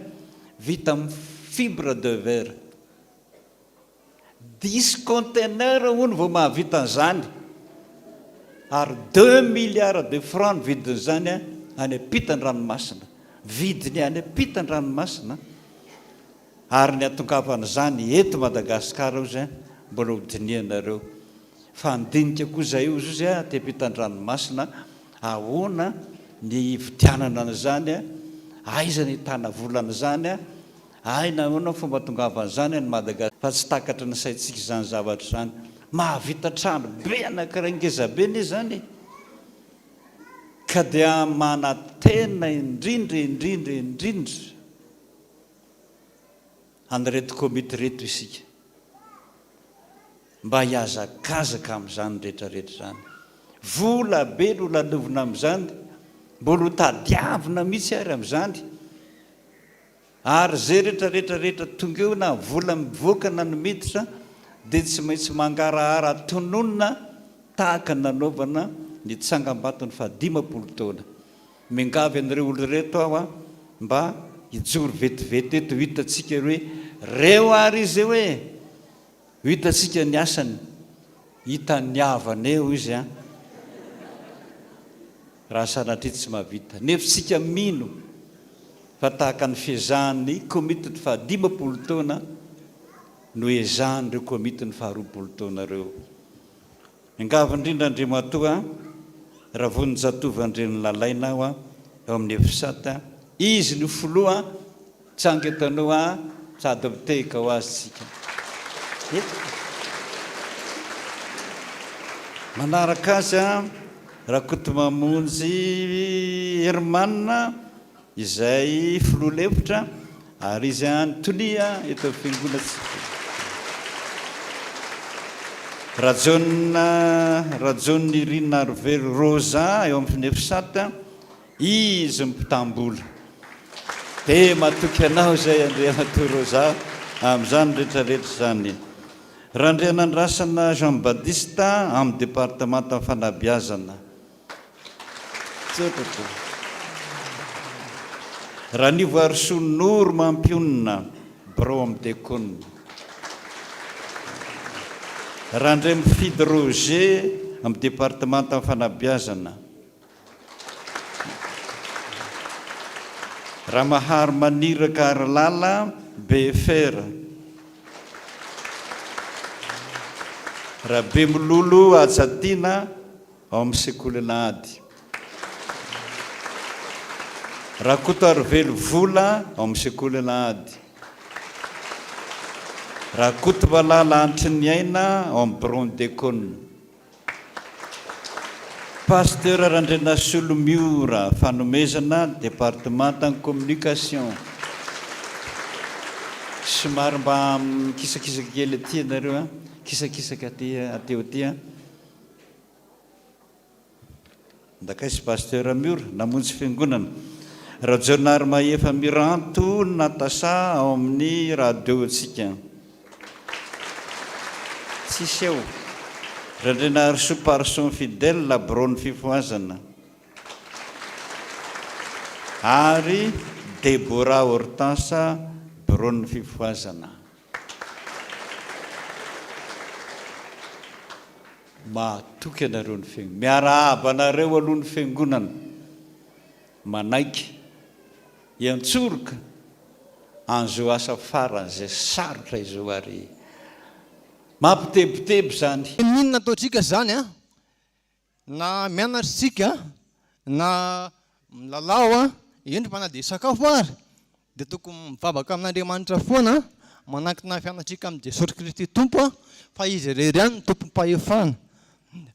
vita amin'ny fibre de verre. Dix conteneurs hono vao mahavita an'izany, ary deux milliards de francs ny vidin'izany any ampitan-dranomasina, vidiny any ampitan-dranomasina. Ary ny hatongavan'izany eto Madagascar ozy mbola ho dinihanareo. Fa handinika koa zahay ozy ozy aty ampitan-dranomasina ahoana ny hividianana an'izany, aiza ny ahitana vola an'izany, aina ahoana ny fomba hatongavan'izany any Madagascar fa tsy takatry ny saintsika izany zavatra izany. Mahavita trano be anankiray ngeza be anie izany e! Ka dia manantena indrindra indrindra indrindra. an'ireto komity ireto isika mba hihazakazaka amin'izany rehetra rehetra izany. Vola be no lalovina amin'izany, mbola ho tadiavina mihitsy ary amin'izany. Ary izay rehetra rehetra rehetra tonga eo na vola mivoaka na ny miditra dia tsy maintsy mangarahara tononina tahaka ny nanaovana ny tsangambaton'ny faha 50 taona. Miangavy an'ireo olona ireto aho an, mba hijoro vetivety eto ho hitantsika hoe reo ary izy eo e! Ho hitantsika ny asany, hitan'ny havana eo izy an! Raha sanatria tsy mahavita. Nefa isika mino fa tahaka ny fiezahan'ny komitin'ny faha 50 taona no ezahan'ireo komitin'ny faha 20 taona ireo. Miangavy indrindra Andriamatoa Ravonijatovo Andrianilalaina aho ao amin'ny EFSAT. Izy no filoha, tsanga eto aloha sady mitehaka ho azy tsika. Eto. Manaraka azy Rakotomamonjy Herman. Izay filoha lefitra ary izy ihany tonia eto amin'ny fiangonantsika. Rajaona Rajaonirina Arivelo Rosa eo amin'ny Finefsat, izy no mpitam-bola. Dia matoky anao izay Andriamatoa Rosa amin'izany rehetra rehetra izany. Randrianandrasana Jean Baptiste amin'ny departemantan'ny fanabeazana. Tsotra toa. Ranivoarisoa Noro Mampionona, birao amin'ny Dekona. Randriamifidy Roger amin'ny departemantan'ny fanabeazana. Ramahary Maniraka Harilala, BFR. Rabemilolo Hajatiana, ao amin'ny sekoly alahady. Rakotoarivelo Vola ao amin'ny sekoly alahady. Rakotomalala Antriniaina ao amin'ny biraon'ny dekona. Pasteur Randrianasolo Miora, fanomezana, departemantan'ny communication. Somary mba mikisakisaka kely aty ianareo an, kisakisaka aty aty aty an. Ndakaizy Pasteur Miora, namonjy fiangonana. Rajaonarimahefa Miranto Natacha ao amin'ny radio antsika. Tsisy eo. Randrianarisoa Parson Fidèle, biraon'ny fifohazana. Ary Deborah Hortense, biraon'ny fifohazana. Mahatoky anareo ny fiangonana. Miarahaba anareo aloha ny fiangonana. Manaiky hiantsoroka an'izao asa faran'izay sarotra izao ary mampitebiteby izany. N'inona ataontsika izany an, Na mianatra isika na milalao, eny fa na dia hisakafo ary dia tokony mivavaka amin'Andriamanitra foana, manankina ny fianantsika amin'i Jesosy Kristy Tompo fa Izy irery ihany no tompom-pahefana.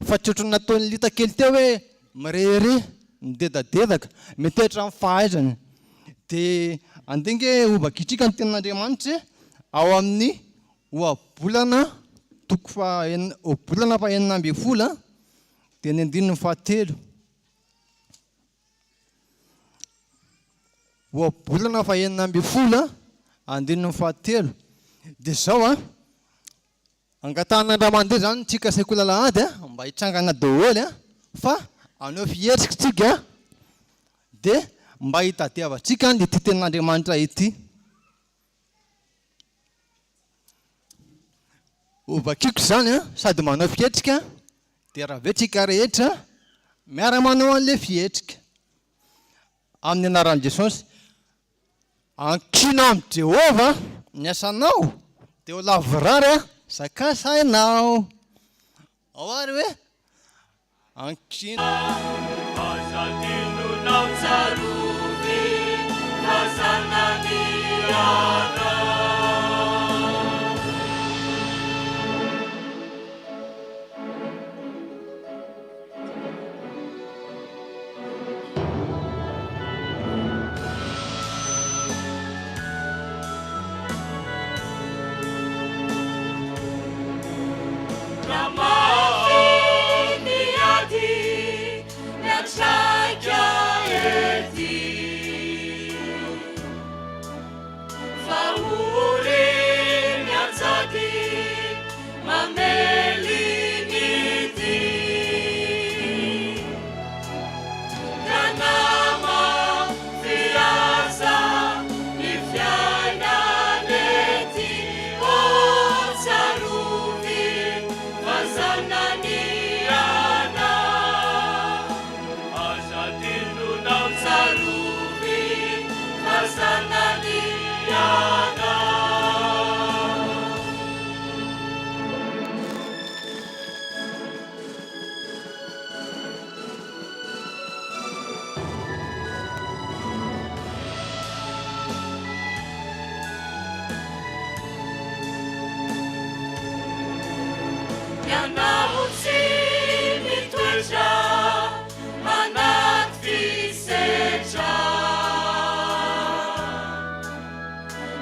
Fa tsy ohatran'ny nataon'i Lita kely teo hoe mirehareha, midedadedaka, mitetra amin'ny fahaizany. Dia andeha ange hovakintsika ny tenin'Andriamanitra ao amin'ny Ohabolana toko faha enina Ohabolana faha 16 dia ny andininy fahatelo. Ohabolana faha 16 andininy fahatelo. Dia izao an, angatahana indray mandeha izany tsika sekoly alahady an, mba hitsangana daholo an, fa hanao fihetsika tsika dia mba hitadiavantsika an'ity tenin'Andriamanitra ity. Hovakiko izany an, sady manao fihetsika, dia raha avy eo tsika rehetra miara-manao an'ilay fihetsika. Amin'ny anaran'i Jesosy. Ankino amin'i Jehovah ny asanao, dia ho lavorary izay kasainao. Ao ary hoe ankino. Aza adinonao tsarovy fa zanany ianao. Fahory mianjady mamely ny dihy. Ka namafy aza ny fiainana ety. Ô tsarovy fa zanany ianao. Aza adinonao tsarovy fa zanany ianao. Ianao tsy mitoetra anaty fisetra.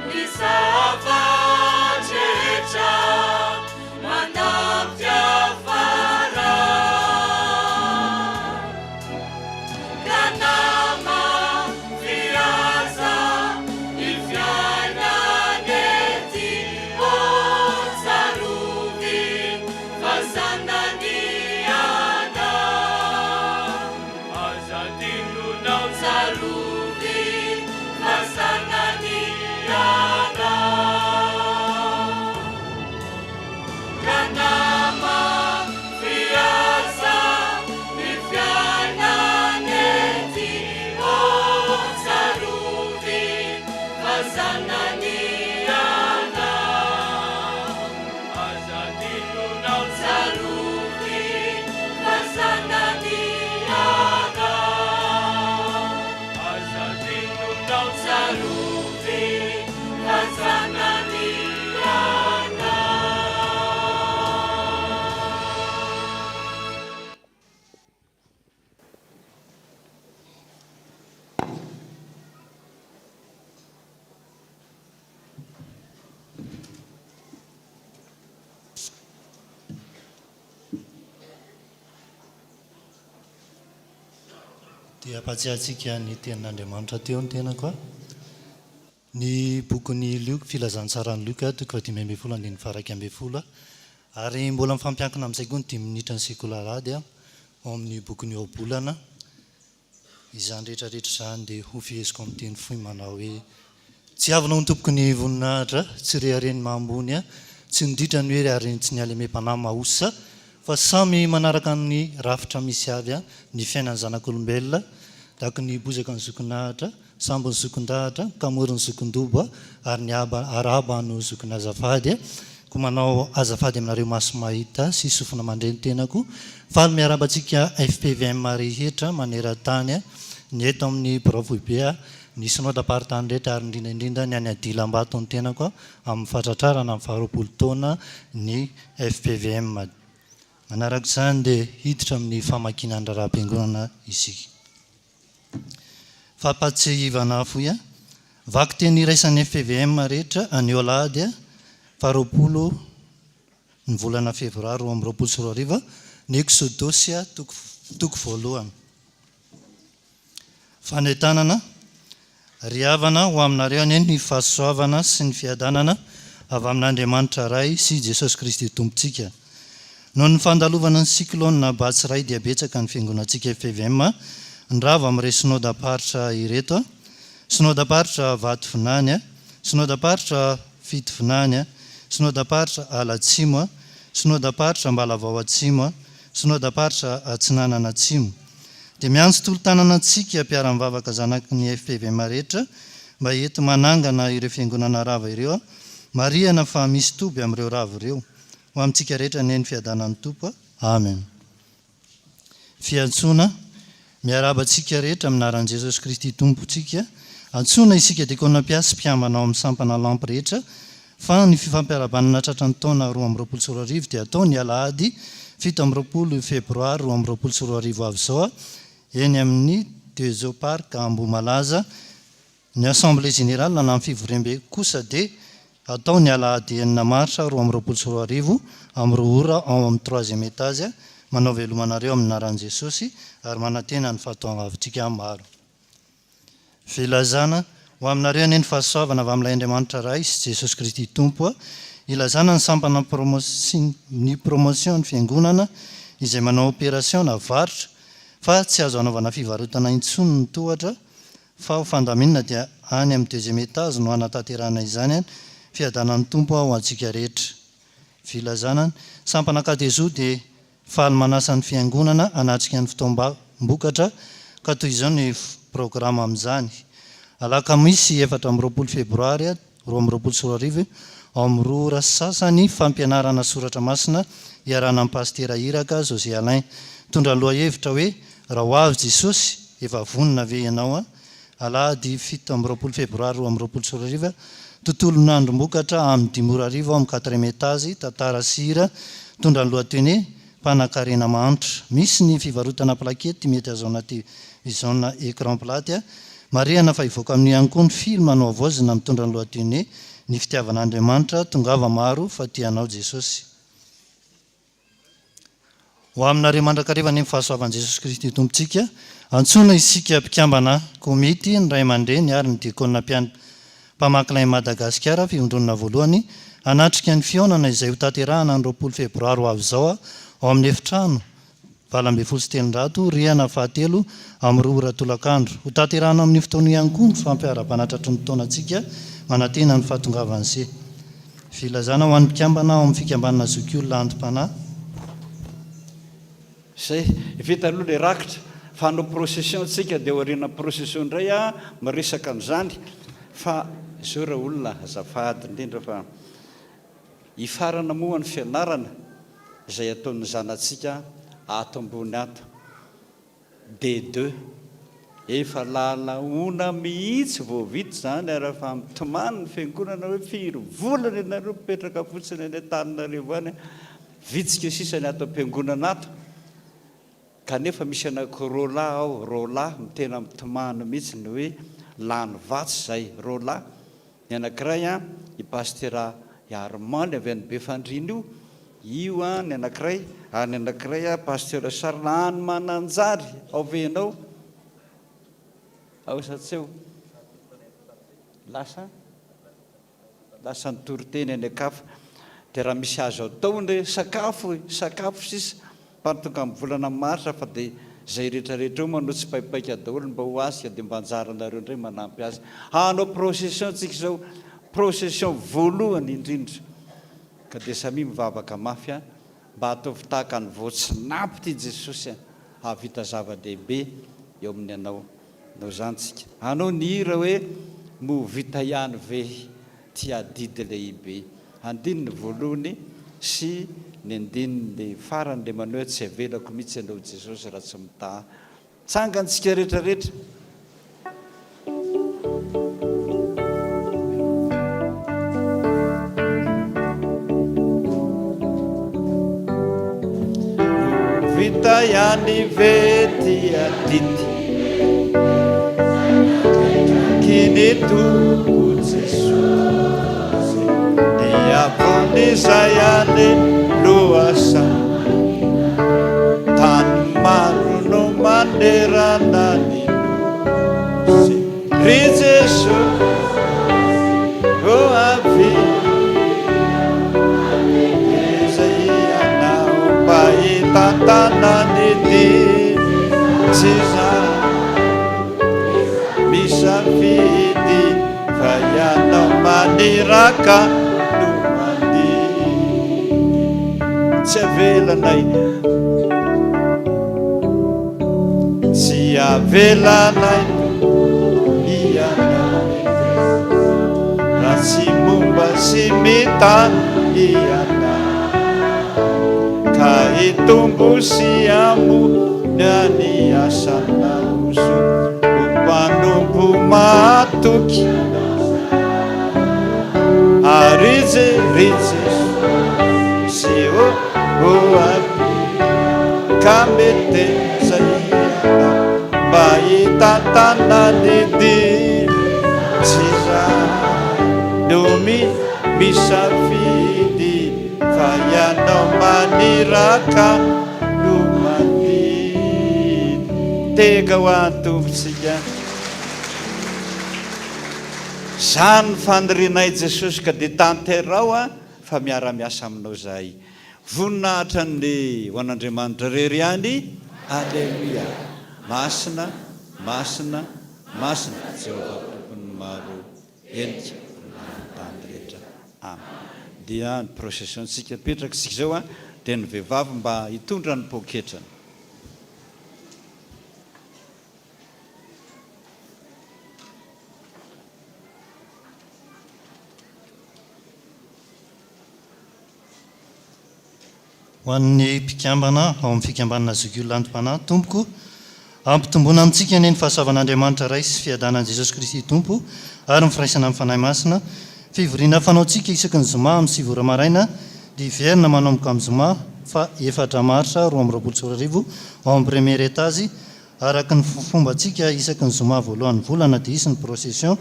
Ny zava-drehetra manampy afara. Ka namafy aza ny fiainana ety. Ô tsarovy fa zanany ianao. Aza adinonao tsarovy fa zanany ianao. Ka namafy aza ny fiainana ety. Ô tsarovy fa zanany ianao. Aza adinonao tsarovy fa zanany ianao. Aza adinonao tsarovy fa zanany ianao. Dia hampatsiahy antsika ny tenin'Andriamanitra teo ny tenako. Ny bokin'i Lioka, Filazantsaran'i Lioka, toko fahadimy ambin'ny folo andininy faha-iraika ambin'ny folo. Ary mbola mifampiankina amin'izay koa ny dimy minitra ny sekoly alahady ao amin'ny bokin'ny Ohabolana. Izany rehetra rehetra izany dia ho feheziko amin'ny teny fohy manao hoe, Tsy avona ho ny tompoko ny voninahitra, tsy rehareha ny maha ambony, tsy ny ritra ny hery ary tsy ny halemem-panahy mahosa, fa samy manaraka ny rafitra misy avy ny fiainan'ny zanak'olombelona, tahaka ny bozaka ny zokin'ahitra, sambo ny zokin-dahatra, kamory ny zokin-dobo ary ny aba arahaba no zokin'azafady. Koa manao azafady aminareo maso mahita sy sofina mandre ny tenako. Faly miarahaba antsika fpvm rehetra maneran-tany, ny eto amin'ny birao foibe, ny synodam-paritany rehetra ary indrindra indrindra ny any Adilambato ny tenako amin'ny fahatratrarana ny faharoapolo taona ny fpvm. Manaraka izany dia hiditra amin'ny famakiana ny raharaham-piangonana isika. Fampahatsiahivana fohy, Vakiteny iraisan'ny fpvm rehetra anio alahady faha 20 ny volana febroary 2022 ny Eksodosy toko voalohany. Fanentanana, Ry havana, ho aminareo anie ny fahasoavana sy ny fiadanana avy amin'Andriamanitra Ray sy Jesosy Kristy Tompontsika. Noho ny fandalovana ny cyclone Batsirai dia betsaka ny fiangonantsika fpvm nirava amin'ireo synodam-paritra ireto, Synodam-paritra Vatovinany, Synodam-paritra Fitovinany, Synodam-paritra Alatsimo, Synodam-paritra Ambalavao Atsimo, Synodam-paritra Atsinanana Atsimo. Dia miantso tolo-tanana antsika mpiara-mivavaka zanaky ny fpvm rehetra mba hety manangana ireo fiangonana rava ireo. Marihana fa misy toby amin'ireo rava ireo. Ho amintsika rehetra anie ny fiadanan'ny Tompo. Amen. Fiantsoana, Miarahaba antsika rehetra amin'ny anaran'i Jesosy Kristy Tompontsika. Antsoina isika diakona mpiasy sy mpikambana ao amin'ny sampana Lamp rehetra fa ny fifampiarahabana nahatratra ny taona 2022 dia hatao ny alahady 27 febroary 2022 ho avy izao eny amin'ny Dezo Park Ambohimalaza. Ny Assemblée Générale na ny fivoriambe kosa dia hatao ny alahady enina marsa 2022 amin'ny roa ora ao amin'ny troisième étage. Manao veloma anareo amin'ny anaran'i Jesosy ary manantena ny fahatoangavintsika maro. Filazana, Ho aminareo anie ny fahasoavana avy amin'ilay Andriamanitra Ray sy Jesosy Kristy Tompo Ilazana ny sampana ny promotion ny fiangonana izay manao opération na varotra fa tsy azo anaovana fivarotana intsony ny tohatra fa ho fandaminana dia any amin'ny deuxième étage no hanatanterahana izany an Fiadanan'ny Tompo ho antsika rehetra. Filazana ny sampana Katezo dia Faly manasa ny Fiangonana hanatrika ny fotoam-bokatra ka toy izao ny programa amin'izany, Alakamisy 24 Febroary 2022 ao amin'ny roa ora sy sasany fampianarana soratra masina iarahana amin'i Pasitera Iraka José Alain. Mitondra ny lohahevitra hoe Raha ho avy Jesosy, efa vonona ve ianao? Alahady 27 Febroary 2022, tontolon'androm-bokatra amin'ny dimy ora hariva ao amin'ny quatrième étage, tantara sy hira, mitondra ny lohateny hoe Mpanakarena mahantra. Misy ny fivarotana plaquette mety ahazoana télévision na écran plat. Marihana fa hivoaka amin'io ihany koa ny film nohavaozina mitondra ny lohateny hoe Ny fitiavan'Andriamanitra, Tongava maro fa tia anao Jesosy. Ho aminareo mandrakariva anie ny fahasoavan'i Jesosy Kristy Tompontsika. Antsoina isika mpikambana komity, ny ray aman-dreny ary ny diakona mpiandry mpamaky lay Madagasikara fivondronana voalohany hanatrika ny fihaonana izay hotanterahana ny 20 febroary ho avy izao ao amin'ny efitrano 318, rihana fahatelo amin'ny roa ora tolakandro. Hotanterahana amin'io fotoana io ihany koa ny fampiarahabana tratry ny taonantsika manantena ny fahatongavan'ny se. Filazana ho an'ny mpikambana ao amin'ny fikambanana zokiolona anti-panahy. Zay, vita aloha le rakitra fa hanao procession tsika de aoriana procession indray aho miresaka an'izany fa zao ra olona azafady indrindra fa hifarana moa ny fianarana izay ataon'ny zanatsika ato ambony ato Des deux. Efa lalaona mihitsy vao vita izany ary efa mitomany ny fiangonana hoe firy volana ianareo mipetraka fotsiny any Antananarivo any, vitsika sisa ny ato am-piangonana ato, kanefa misy anankiroa lahy ao, roa lahy tena mitomany mihitsy ny hoe lany vatsy izay, roa lahy. Ny anankiray an, i Pasitera Armand avy any Befandriana io, io an ny anankiray, ary ny anankiray an Pasitera Charles any Mananjary, ao ve ianao? Ao sa tsy ao? Lasa? Lasa nitory teny any an-kafa. Dia raha misy azo atao ndre, sakafo e, sakafo sisa. Fa tonga amin'ny volana marsa fa dia izay rehetra rehetra eo manao tsipaipaika daholo mba ho azy ka dia mba anjaranareo indray manampy azy. Hanao procession tsika izao, procession voalohany indrindra. Ka dia samia mivavaka mafy an, mba ataovy tahaka ny voatsinapy ity Jesosy an, hahavita zava-dehibe eo amin'ny anao. Nao izany tsika. Hanao ny hira hoe moa vita ihany ve ity adidy lehibe. Andininy voalohony sy ny andininy farany le manao hoe tsy avelako mihitsy ianao Jesosy raha tsy mitaha. Tsangantsika rehetra rehetra. Vita ihany ve ty adidy. Kiny Tompo Jesosy Ny avon'izay any lohasaha Tany maro no manerana ny nosy Ry Jesosy ô avia Izay Ianao mba hitantana ny dia Tsy izaho Misafidy fa ianao maniraka no mandidy Tsy avelanay Tsy avelanay ianao Raha tsy momba sy mitahy ianao Ka hitombo sy hamono ny asanao zo ho mpanompo mahatoky Ary ry Jesosy ô ho avy Ka meteza ianao mba hitantana ny dia Tsy izaho no misafidy Fa ianao maniraka no mandidy. Tega ho an'ny Tompontsika. Izany ny fanirianay Jesosy ka dia tanterao a fa miara-miasa aminao izahay. Voninahitra anie ho an'Andriamanitra irery ihany. Aleloia. Masina, masina, masina Jehovah Tompon'ny maro henika ny tany rehetra. Amen. Dia ny procession-tsika apetraka isika izao a dia ny vehivavy mba hitondra ny poketrany. Ho an'ny mpikambana ao amin'ny Fikambanana Zokiolona Anti-panahy, Tompoko, ampitomboina amintsika anie ny fahasoavan'Andriamanitra Ray sy fiadanan'i Jesosy Kristy Tompo ary ny firaisana amin'ny Fanahy Masina. Fivoriana fanaontsika isaky ny zoma amin'ny sivy ora maraina dia hiverina manomboka amin'ny zoma faha efatra marsa 2022 ao amin'ny premier étage Araka ny fombantsika, isaky ny zoma voalohan'ny volana dia hisy ny procession,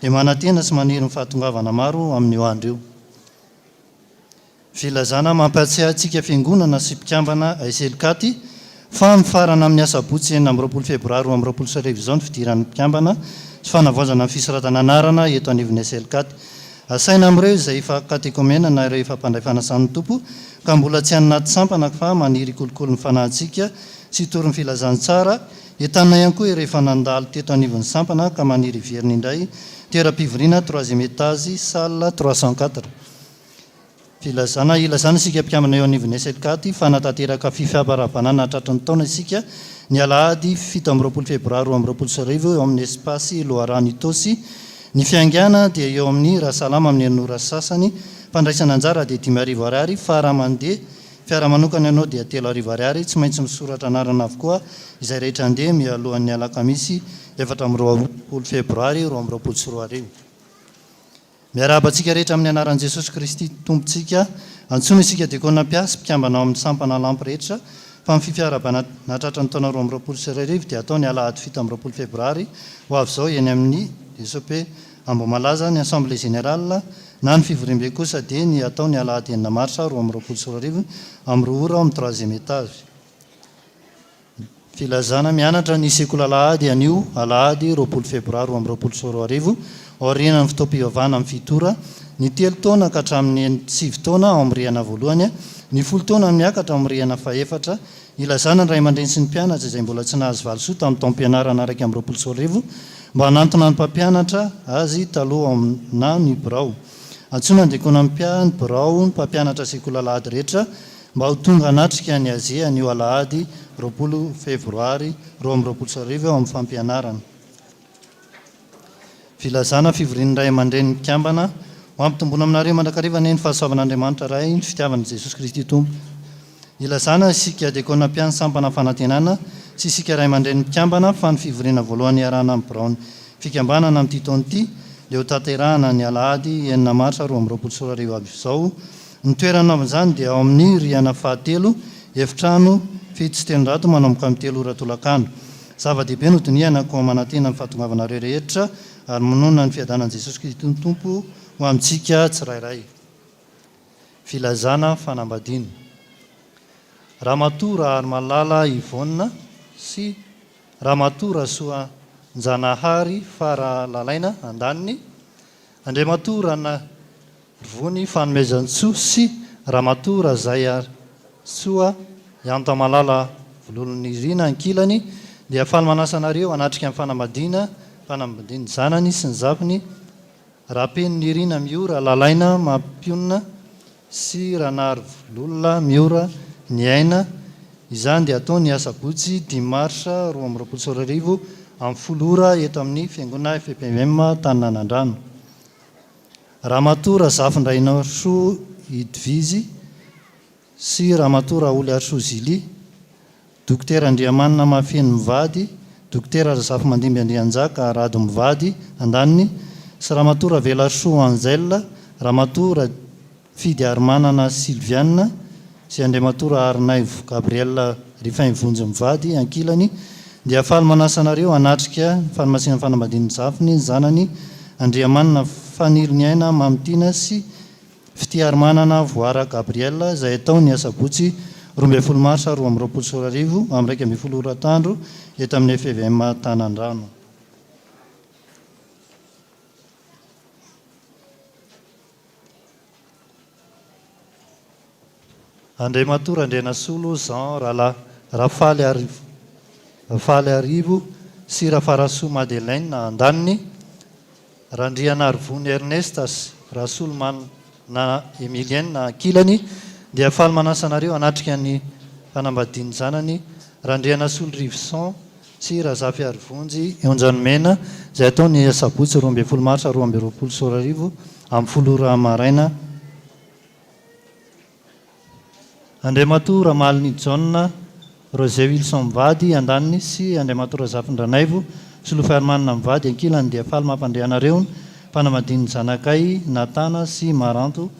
dia manantena sy maniry ny fahatongavana maro amin'io andro io. Filazana mampahatsiahy antsika fiangonana sy mpikambana SLCAT fa mifarana amin'ny asabotsy 26 febroary 2022 izao ny fidiran'ny mpikambana sy fanavaozana ny fisoratana anarana eto anivon'ny SLCAT. Asaina amin'ireo izay efa katekomena na ireo efa mpandray fanasan'ny Tompo ka mbola tsy any anaty sampana fa maniry hikolokolo ny fanahintsika sy hitory ny filazantsara, entanina ihany koa ireo efa nandalo teto anivon'ny sampana ka maniry hiverina indray, toeram-pivoriana troisième étage, salle 304. Filazana, Ilazana isika mpikambana eo anivon'ny SLCAT fa hanatanteraka fifampirahabanana nahatratry ny taona isika ny alahady 27 febroary 2022 eo amin'ny Espace Loharano Itaosy. Ny fiaingàna dia eo amin'ny Rasalama amin'ny enina ora sy sasany, fandraisana anjara dia 5000 ariary fa raha mandeha fiara manokana ianao dia 3000 ariary, tsy maintsy misoratra anarana avokoa izay rehetra handeha mialohan'ny alakamisy 24 febroary 2022. Miarahaba antsika rehetra amin'ny anaran'i Jesosy Kristy Tompontsika. Antsoina isika diakona mpiasy, mpikambana ao amin'ny sampana Lampy rehetra, fa ny fifiarabana nahatratra ny taona 2022 dia hatao ny alahady 27 febroary ho avy izao eny amin'ny ESOP Ambohimalaza. Ny Assemblée Générale na ny fivoriambe kosa dia ny hatao ny alahady enina marsa 2022 amin'ny roa ora ao amin'ny troisième étage. Filazana, Mianatra ny sekoly alahady anio, alahady 20 febroary 2022, aorianan'ny fotoam-pivavahana amin'ny fito ora, ny telo taona ka hatramin'ny sivy taona ao amin'ny rihana voalohany, ny folo taona miakatra ao amin'ny rihana fahefatra. Ilazana ny ray aman-dreny sy ny mpianatra izay mbola tsy nahazo valisoa tamin'ny taom-pianarana 2021 mba hanantona ny mpampianatra azy taloha ao amin'ny na ny birao. Antsoina ny diakona mpiahy ny birao ny mpampianatra sekoly alahady rehetra Mba ho tonga hanatrika ny Aze anio alahady 20 febroary 2022 ao amin'ny fampianarana. Filazana fivorian'ny ray aman-dreny mikambana ho ampitomboina aminareo mandrakariva anie ny fahasoavan'Andriamanitra Ray, ny fitiavan'i Jesosy Kristy Tompo. Ilazana isika diakona mpian'ny sampana fanantenana sy isika ray aman-dreny mikambana fa ny fivoriana voalohany iarahana amin'ny biraon'ny fikambanana amin'ity taona ity dia ho tanterahana ny alahady enina marsa 2022 avy izao Ny toerana anaovana izany dia ao amin'ny rihana fahatelo, efitrano 307 manomboka amin'ny telo ora tolakandro. Zava-dehibe no dinihana koa manantena ny fahatongavanareo rehetra ary mononona ny fiadanan'i Jesosy Kristy Tompo ho amintsika tsirairay. Filazana fanambadiana. Ramatoa Raharimalala Yvonne sy Ramatoa Rasoanjanahary Fara Lalaina andaniny, Andriamatoa Rana. Rvony Fanomezantsoa sy Ramatoa Razaiarisoa Iantamalala Vololonirina ankilany dia faly manasa anareo hanatrika ny fanambadiana fanambadian'ny zanany sy ny zafiny Rapenonirina Miora Lalaina Mampionona sy Ranarivololona Miora Niaina Izany dia hatao ny asabotsy dimy marsa 2022 amin'ny folo ora eto amin'ny Fiangonana FPMM Taninanandrano. Ramatoa Razafindrainarisoa Idvizy sy Ramatoa Raholiarisoa Zilia, Dokotera Andriamanina Mahafeno mivady, Dokotera Razafimandimby Andrianjaka Rado mivady, andaniny, sy Ramatoa Ravelarisoa Angèle, Ramatoa Rafidiarimanana Sylviane sy Andriamatoa Raharinaivo Gabriel Rifin Vonjy mivady, ankilany, dia faly manasa anareo hanatrika ny fanamasinan'ny fanambadian'ny zafiny, ny zanany, Andriamanina Faniriniaina Mamitiana sy Fitiarimanana Voara Gabriel, izay hatao ny asabotsy 12 marsa 2022 amin'ny 11 ora atoandro eto amin'ny FVM Tanandrano. Andriamatoa Randrianasolo Jean Rala Rafaly Rafaliarivo sy Rafarasoa Madeleine andaniny, Randrianarivony Ernest sy Rasolomanana Emilienne ankilany dia faly manasa anareo hanatrika ny fanambadian'ny zanany Randrianasolo Rivson sy Razafiarivonjy Onjanomena izay hatao ny asabotsy 12 marsa 2022 amin'ny folo ora maraina. Andriamatoa Ramaliny Jaona Roger Wilson mivady andaniny sy Andriamatoa Razafindranaivo Solofaharimanana mivady ankilany dia faly mampandre anareo ny fanambadian'ny zanakay Natana sy Maranto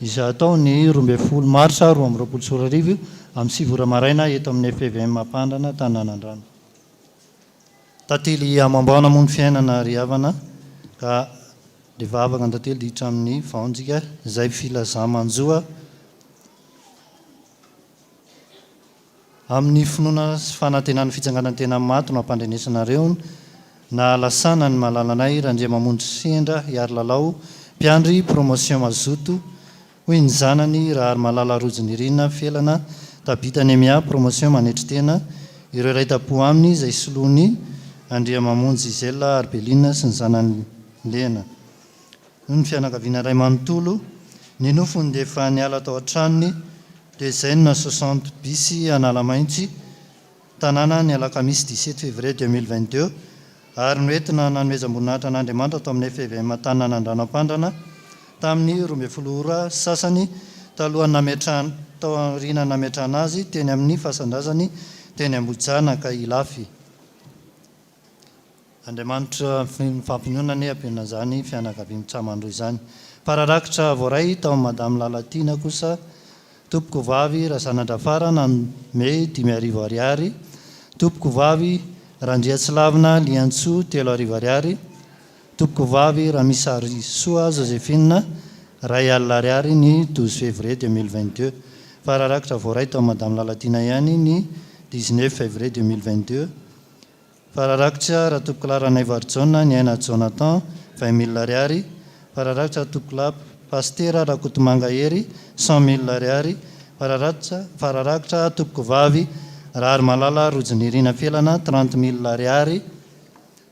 izay hatao ny 12 marsa 2022 amin'ny sivy ora maraina eto amin'ny fpvm Ampandrana Tananandrano. Tantely amam-baona moa ny fiainana ry havana ka le vavaka an-tantely dia hiditra amin'ny vaonjika izay filaza-manjo amin'ny finoana sy fanantenana fitsanganan-tena amin'ny maty no ampandrenesanareo ny nahalasana ny malalanay Randriamamonjy Sendra Hiarilalao mpiandry promotion mazoto Hoy ny zanany, Raharimalala Rojonirina, Felana, Tabitha Nemia, Promotion manetry tena, ireo iray tampo aminy izay soloany Andriamamonjy Gisèle Arbeline sy ny zanany Lena. Hoy ny fianakaviana iray manontolo, Ny nofony dia efa niala tao an-tranony, Dezaine 60 bis Analamaintsy, tanàna ny alakamisy 17 février 2022 ary noentina nanomezam-boninahitra an'Andriamanitra tao amin'ny FVM Antananandrano Ampandrana tamin'ny 12 ora sasany talohan'ny nametrahana tao aoriana nametrahana azy teny amin'ny fasan-drazany teny Ambohijanaka Ilafy. Andriamanitra mifampinoana anie hampionona izany fianakaviam-tsamandroa izany. Fara rakitra voaray tao amin'i Madame Lalatiana kosa, Tompoko vavy Razanadrafara nanome 5000 ariary, Tompoko vavy Randriatsilavina Liantsoa 3000 ariary, Tompoko vavy Ramisarisoa Josephine 1000 ariary ny 12 février 2022. Fara rakitra voaray tao amin'i Madame Lalatiana ihany ny 19 février 2022. Fararakotra Ratompokolahy Ranaivoarijaona Niaina Jonathan, 20 mille ariary, Fararakotra Ratompokolahy Pasitera Rakotomanga Hery, 100 mille ariary, Fararakotra Fararakotra Tompokovavy Raharimalala Rojonirina Felana, 30 mille ariary,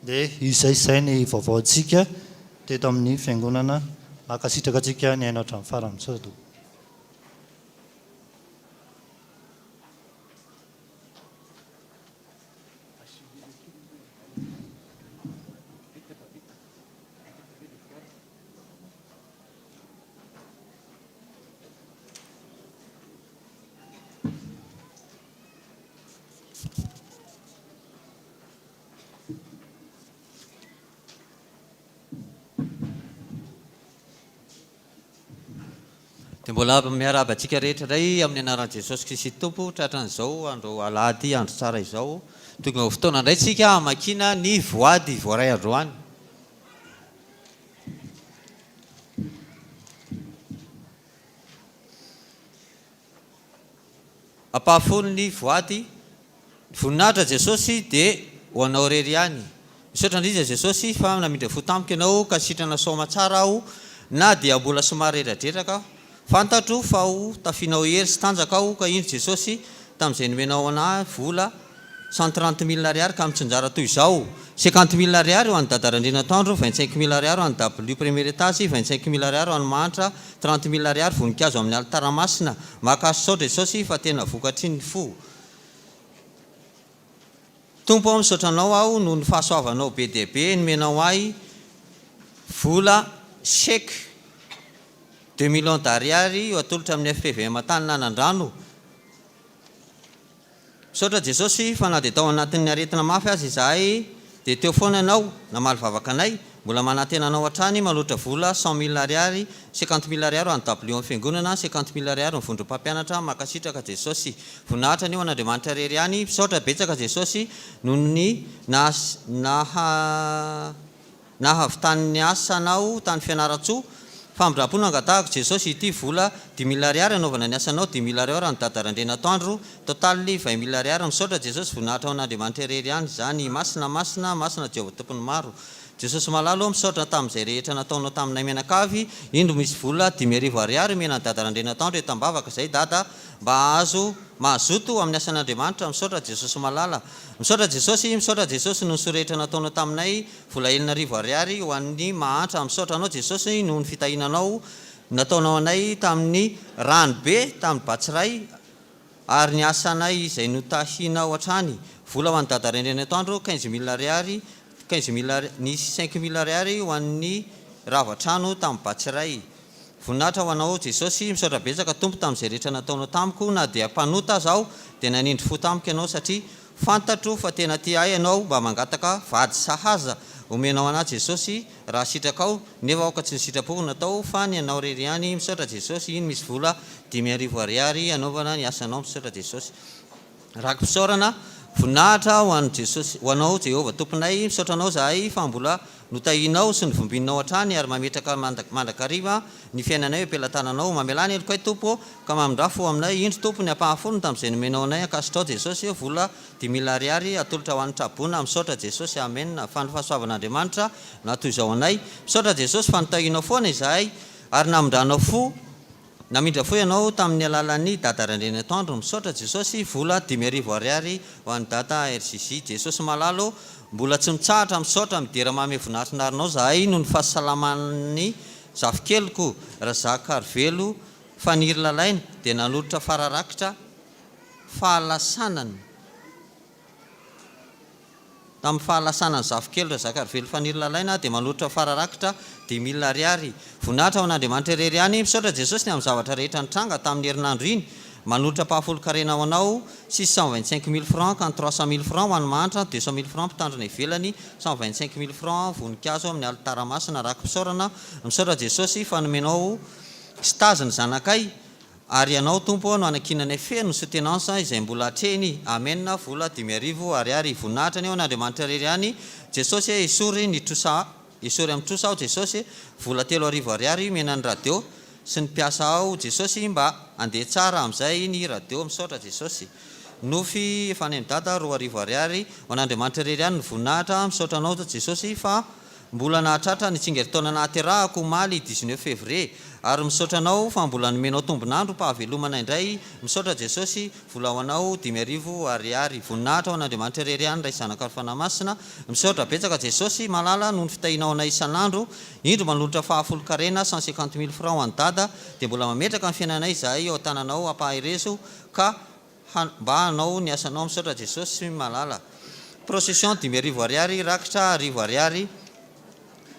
Dia izay izay ny vaovaontsika teto amin'ny Fiangonana. Mankasitraka antsika nihaino hatramin'ny farany. Misaotra tompoko. Dia mbola miarahaba antsika rehetra indray amin'ny anaran'i Jesosy Kristy Tompo tratran'izao andro alahady andro tsara izao. Tonga ho fotoana indray tsika hamakiana ny voady voaray androany. Ampahafolon'ny voady, Ny voninahitra Jesosy dia ho anao irery ihany. Misaotra indrindra Jesosy fa namindra fo tamiko ianao ka sitrana soamatsara aho na dia mbola somary reradreraka aho. Fantatro fa ho tafianao hery sy tanjaka aho ka indro Jesosy tamin'izay nomenao anah vola 130 mille ariary ka mitsinjara toy izao, 50 mille ariary ho an'i Dada Randrianatoandro, 25 mille ariary ho an'i W premier étage, 25 mille ariary ho an'i Mahantra, 30 mille ariary voninkazo amin'ny alitara masina. Mankasitraotra Jesosy fa tena vokatry ny fo. Tompo ô misaotra anao aho noho ny fahasoavanao be dia be nomenao ahy vola chèque deux millions d'ariary ho atolotra amin'ny FPVM Antaninanandrano. Misaotra Jesosy fa na dia tao anatin'ny aretina mafy aza izahay dia teo foana ianao namaly vavaka anay, mbola manantena anao hatrany manolotra vola cent mille ariary, cinquante mille ariary ho an'ny dabilio ny fiangonana, cinquante mille ariary ny vondrom-pampianatra, mankasitraka Jesosy. Voninahitra anie ho an'Andriamanitra irery ihany, misaotra betsaka Jesosy noho ny naha Nahavitany ny asanao tany Fianarantsoa, famindrampo no angatahako Jesosy ity vola dix mille ariary anaovana ny asanao dix mille ariary any Dada Randrianatoandro, total vingt mille ariary, misaotra Jesosy voninahitra ho an'Andriamanitra irery ihany izany, masina masina masina Jehovah Tompon'ny maro. Jesosy malala ô misaotra tamin'izay rehetra nataonao taminay mianakavy, indro misy vola 5000 ariary omena an'i Dada Randrianatoandro eto ambavaka izay Dada mba hahazo mahazoto amin'ny asan'Andriamanitra, misaotra Jesosy malala. Misaotra Jesosy, misaotra Jesosy noho ny soa rehetra nataonao taminay, vola 6000 ariary ho an'ny mahantra, misaotra anao Jesosy noho ny fitahiananao nataonao anay tamin'ny rano be tamin'ny Batsiray, Ary ny asanay izay notahinao hatrany, vola ho an'i Dada Rendrena Atoandro, 15 mille ariary, 15 mille ari, nisy 5000 ariary ho an'ny rava trano tamin'ny Batsiray. Voninahitra ho anao Jesosy, misaotra betsaka Tompo tamin'izay rehetra nataonao tamiko, na dia mpanota aza aho dia nanindry fo tamiko Ianao satria fantatro fa tena tia ahy Ianao, mba mangataka vady sahaza omenao anah Jesosy raha sitrakao, Nefa aoka tsy ny sitrapoko no atao fa ny anao rery ihany misaotra Jesosy iny misy vola 5000 ariary hanaovana ny asanao misaotra Jesosy Raki-pisaorana voninahitra ho an'i Jesosy ho anao Jehovah Tomponay misaotra anao zahay fa mbola notahianao sy novombininao hatrany ary mametraka mandrakariva ny fiainanay eo am-pelatananao mamelà ny helokay Tompo ô ka mamindrà fo aminay indro Tompo ny ampahafolony tamin'izay nomenao anay ankasitrao Jesosy vola Dimy mille ariary atolotra ho an'ny traboina misaotra Jesosy Amen fa ny fahasoavan'Andriamanitra na toy izao anay misaotra Jesosy fa notahianao foana izahay ary namindranao fo namindra fo ianao tamin'ny alalan'ny Dada Randrianatoandro misaotra Jesosy vola 5000 ariary ho an'i Dada RJJ Jesosy malala ô mbola tsy mitsahatra misaotra midera mamy voninaritinarinao zahay noho ny fahasalaman'ny zafikeliko Razakarivelo Faniry Lalaina dia nanolotra fararakitra fahalasanany Tamin'ny fahalasanan'ny zafikely Razakarivelo Faniry Lalaina dia manolotra fara rakitra dix mille ariary. Voninahitra ho an'Andriamanitra irery ihany. Misaotra Jesosy ny amin'ny zavatra rehetra nitranga tamin'ny herinandro iny. Manolotra ampahafolon-karena ho anao, 625 mille francs ka ny 300 mille francs ho an'ny mahantra, 200 mille francs mpitandrina ivelany, 125 mille francs voninkazo amin'ny alitara masina. Raki-pisaorana, Misaotra Jesosy fa nomenao stage ny zanakay. Ary Ianao Tompo ô no anankinanay feno ny soutenance izay mbola atrehiny Amen vola 5000 ariary voninahitra anie ho an'Andriamanitra irery ihany Jesosy e esory ny trosa esory amin'ny trosa aho Jesosy vola 3000 ariary omena ny radio sy ny mpiasa ao Jesosy mba andeha tsara amin'izay ny radio misaotra Jesosy nofy efa any amin'i dada 2000 ariary ho an'Andriamanitra irery ihany ny voninahitra misaotra anao Jesosy fa Mbola nahatratra ny tsingerin-taona nahaterahako omaly 19 février ary misaotra anao fa mbola nomenao tombon'andro mpahavelomana indray misaotra Jesosy vola ho anao 5000 ariary voninahitra ho an'Andriamanitra irery ihany Ray Zanaka ary Fanahy Masina misaotra betsaka Jesosy malala noho ny fitahianao anay isan'andro indro manolotra fahafolon-karena 150 mille francs ho an'i Dada dia mbola mametraka ny fiainanay izahay eo an-tananao ampaherezo ka Han mba hanao ny asanao misaotra Jesosy malala. Procession 5000 ariary rakitra arivo ariary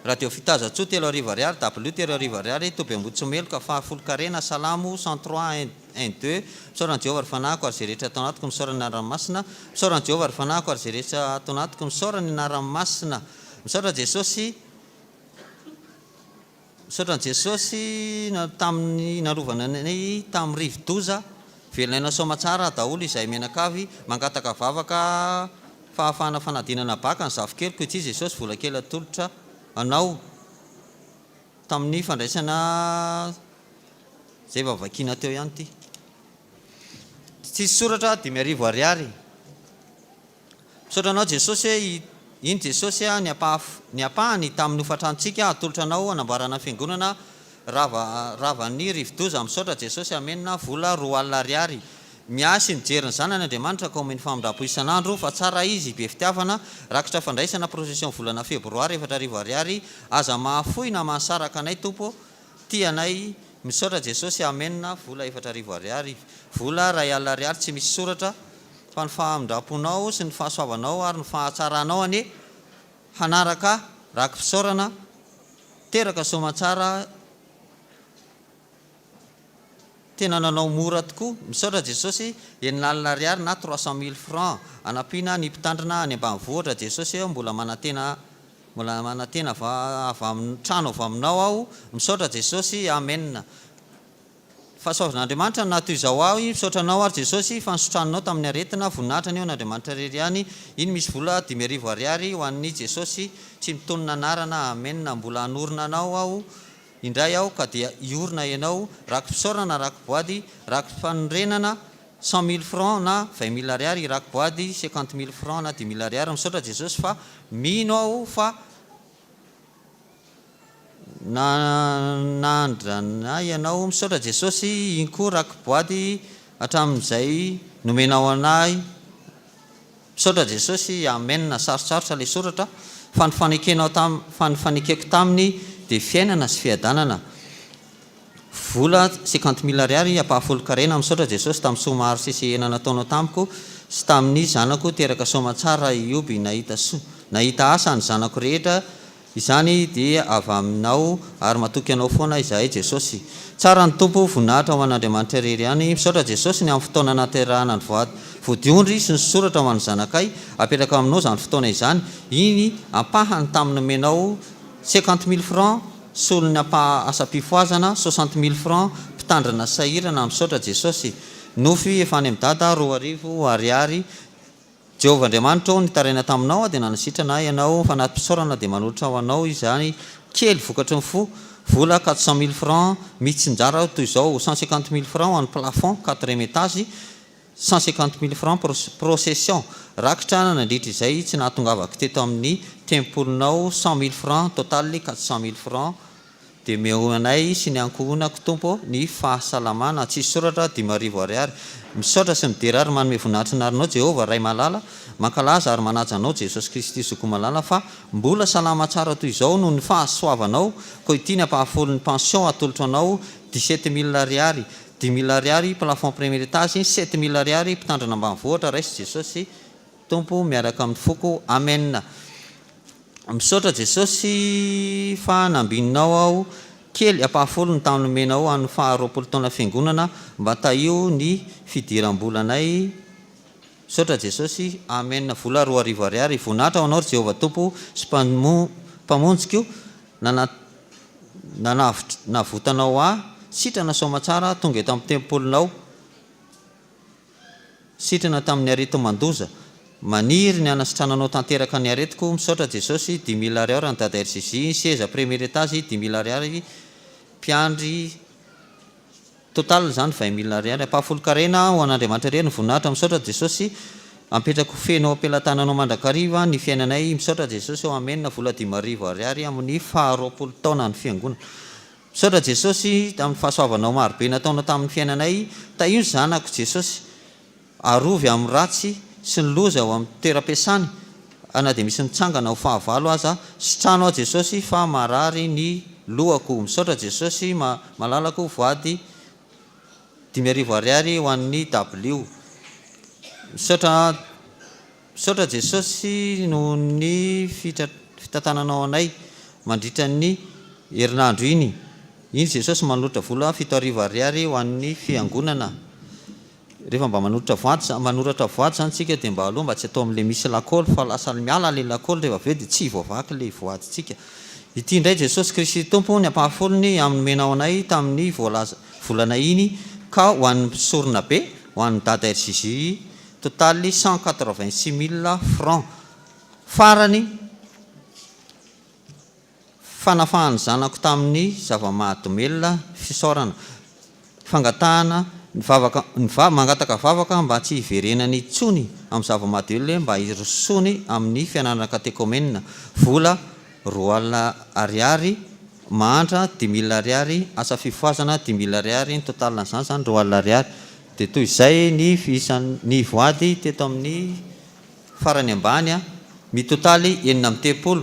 Radio Fitazatsoa 3000 ariary W 3000 ariary Toby Ambohitsomeloka fahafolonkarena Salamo 103 un un deux Misaora an'i Jehovah ry fanahiko ary izay rehetra ato anatiko Misaora ny anarany masina Misaora an'i Jehovah ry fanahiko ary izay rehetra ato anatiko Misaora ny anarany masina Misaotra Jesosy Misaotra an'i Jesosy tamin'ny narovana anay tamin'ny rivo-doza. Velon'aina soamatsara daholo izahay mianakavy. Mangataka vavaka fahafahana fanadinana bacc ny zafikeliko ity Jesosy vola kely atolotra anao tamin'ny fandraisana izay efa vakiana teo ihany ity. Tsisy soratra 5000 ariary. Misaotra anao Jesosy e Iny Jesosy a ny ampahaf ny ampahany tamin'ny hofantranontsika atolotra anao hanamboarana ny fiangonana rava ravan'ny rivodoza misaotra Jesosy Amena vola 20 ariary miahy sy mijery ny zanany Andriamanitra ka omeny famindrampo isan'andro fa tsara izy be fitiavana rakitra fandraisana procession volana febroary 4000 ariary aza mahafoy na mahasaraka anay Tompo tia anay misaotra Jesosy Amena vola 4000 ariary vola 1000 ariary tsy misy soratra Fa ny fahamindram-ponao sy ny fahasoavanao ary ny fahatsaranao anie hanaraka raki-pisaorana teraka soamantsara tena nanao mora tokoa misaotra Jesosy 6000 ariary na 300 mille francs anampiana ny mpitandrina any ambanivohitra Jesosy eo mbola manantena mbola manantena avy amin'ny trano avy aminao aho misaotra Jesosy Amen Fahasoavan'Andriamanitra no naha toy izao ahy, misaotra anao ary Jesosy fa nisotraninao tamin'ny aretina, voninahitra anie ho an'Andriamanitra irery ihany, iny misy vola 5000 ariary ho an'ny Jesosy tsy mitonona anarana, Amen, mbola hanorina anao aho indray aho ka dia hiorina ianao, raki-pisaorana, raki-boady, raki-panorenana, 100 mille francs na 20 mille ariary, raki-boady, 50 mille francs na 10 mille ariary, misaotra Jesosy fa mino aho fa. Nanandrana ahy ianao. Misaotra Jesosy, iny koa raki-boady hatramin'izay nomenao an'ahy. Misaotra Jesosy, Amen. Sarotsarotra ilay soratra fa ny fanekenao tam fa ny fanekeko taminy dia fiainana sy fiadanana. Vola cinquante mille ariary ampahafolon-karena Misaotra Jesosy tamin'ny soa maro sesehena nataonao tamiko sy tamin'ny zanako teraka soamantsara Ioby nahita soa nahita asa ny zanako rehetra Izany dia avy aminao ary matoky anao foana izahay Jesosy. Tsara ny Tompo, voninahitra ho an'Andriamanitra irery ihany. Misaotra Jesosy ny amin'ny fotoana nahaterahana ny voady vodiondry sy ny soratra ho an'ny zanakay. Apetraka aminao izany fotoana izany. Iny ampahany tamin'ny nomenao cinquante mille francs solon'ny ampaha asam-pifohazana soixante mille francs mpitandrina sahirana misaotra Jesosy. Nofy efa any amin'i Dada 2000 ariary Jehovah Andriamanitra ô, nitaraina taminao aho dia nanasitrana ahy Ianao, fanati-pisaorana dia manolotra ho Anao izany kely vokatry ny fo, vola quatre cent mille francs, mitsinjara aho toy izao, cent cinquante mille francs ho an'ny plafond, quatrième étage, cent cinquante mille francs procession, rakitra nandritra izay tsy nahatongavako teto amin'ny tempolinao, cent mille francs, total quatre cent mille francs, Dia omeo anay sy ny ankohonako Tompo ô ny fahasalamana tsisy soratra 5000 ariary Misaotra sy midera ary manome voninahitry ny anaranao Jehovah Ray malala Mankalaza ary manaja anao Jesosy Kristy Zoky malala fa mbola salama tsara toy izao noho ny fahasoavanao koa ity ny ampahafolon'ny pension atolotro anao dix-sept mille ariary dix mille ariary plafond premier étage sept mille ariary mpitandrina ambanivohitra raiso Jesosy Tompo miaraka amin'ny foko Amen Misaotra Jesosy fa nambininao aho kely ampahafolony tamin'ny nomenao an'ny faha 20 taona fiangonana mba tahio ny fidiram-bolanay Misaotra Jesosy Amen vola 2000 ariary voninahitra ho anao ry Jehovah Tompo sy Mpamonjiko nanavotra navotanao ahy sitrana soamatsara tonga eto amin'ny tempolinao Sitrana tamin'ny areti-mandoza. Maniry ny hanasitrananao tanteraka ny aretiko, misaotra Jesosy, dix mille ariary an'i Dada RJJ, seza premier etage dix mille ariary, mpiandry, total izany vingt mille ariary, ampahafolon-karena ho an'Andriamanitra irery ny voninahitra, misaotra Jesosy, ampetrako feno ao am-pelatananao mandrakariva ny fiainanay, misaotra Jesosy ô Amen, vola 5000 ariary amin'ny faha 20 taonan'ny fiangonana. Misaotra Jesosy tamin'ny fahasoavanao maro be nataonao tamin'ny fiainanay, tahio ny zanako Jesosy, arovy amin'ny ratsy sy ny loza ao amin'ny toeram-piasany na dia misy mitsangana ho fahavalo aza, sitrano aho Jesosy fa marary ny lohako, misaotra Jesosy malalako voady 5000 ariary ho an'ny W. Misaotra. Misaotra Jesosy noho ny fitantananao anay mandritra ny herinandro iny. Iny Jesosy manolotra vola 7000 ariary ho an'ny fiangonana. Rehefa mba manolotra voady, manoratra voady zany tsika dia mba aleo mba tsy atao amin'ilay misy lakôly fa lasa miala ilay lakôly rehefa avy eo dia tsy voavaky ilay voadintsika. Ity indray Jesosy Kristy Tompo ny ampahafolony amin'ny nomenao anay tamin'ny voalaza volana iny ka ho an'ny mpisorona be, ho an'ny dada RJJ Total 186 mille francs. Farany, fanafahan'ny zanako tamin'ny zava-mahadomelina, fisaorana, fangatahana, nivavaka, niva, mangataka vavaka mba tsy hiverenany intsony amin'ny zava-mahadoelina mba hirosoany amin'ny fianarana katekomenina, vola 20 000 ariary, mahantra 5000 ariary, asa fifohazana 5000 ariary, ny total-n'izany izany 20 000 ariary. Dia toy izay ny isan' ny voady teto amin' ny farany ambany, mitotaly 36.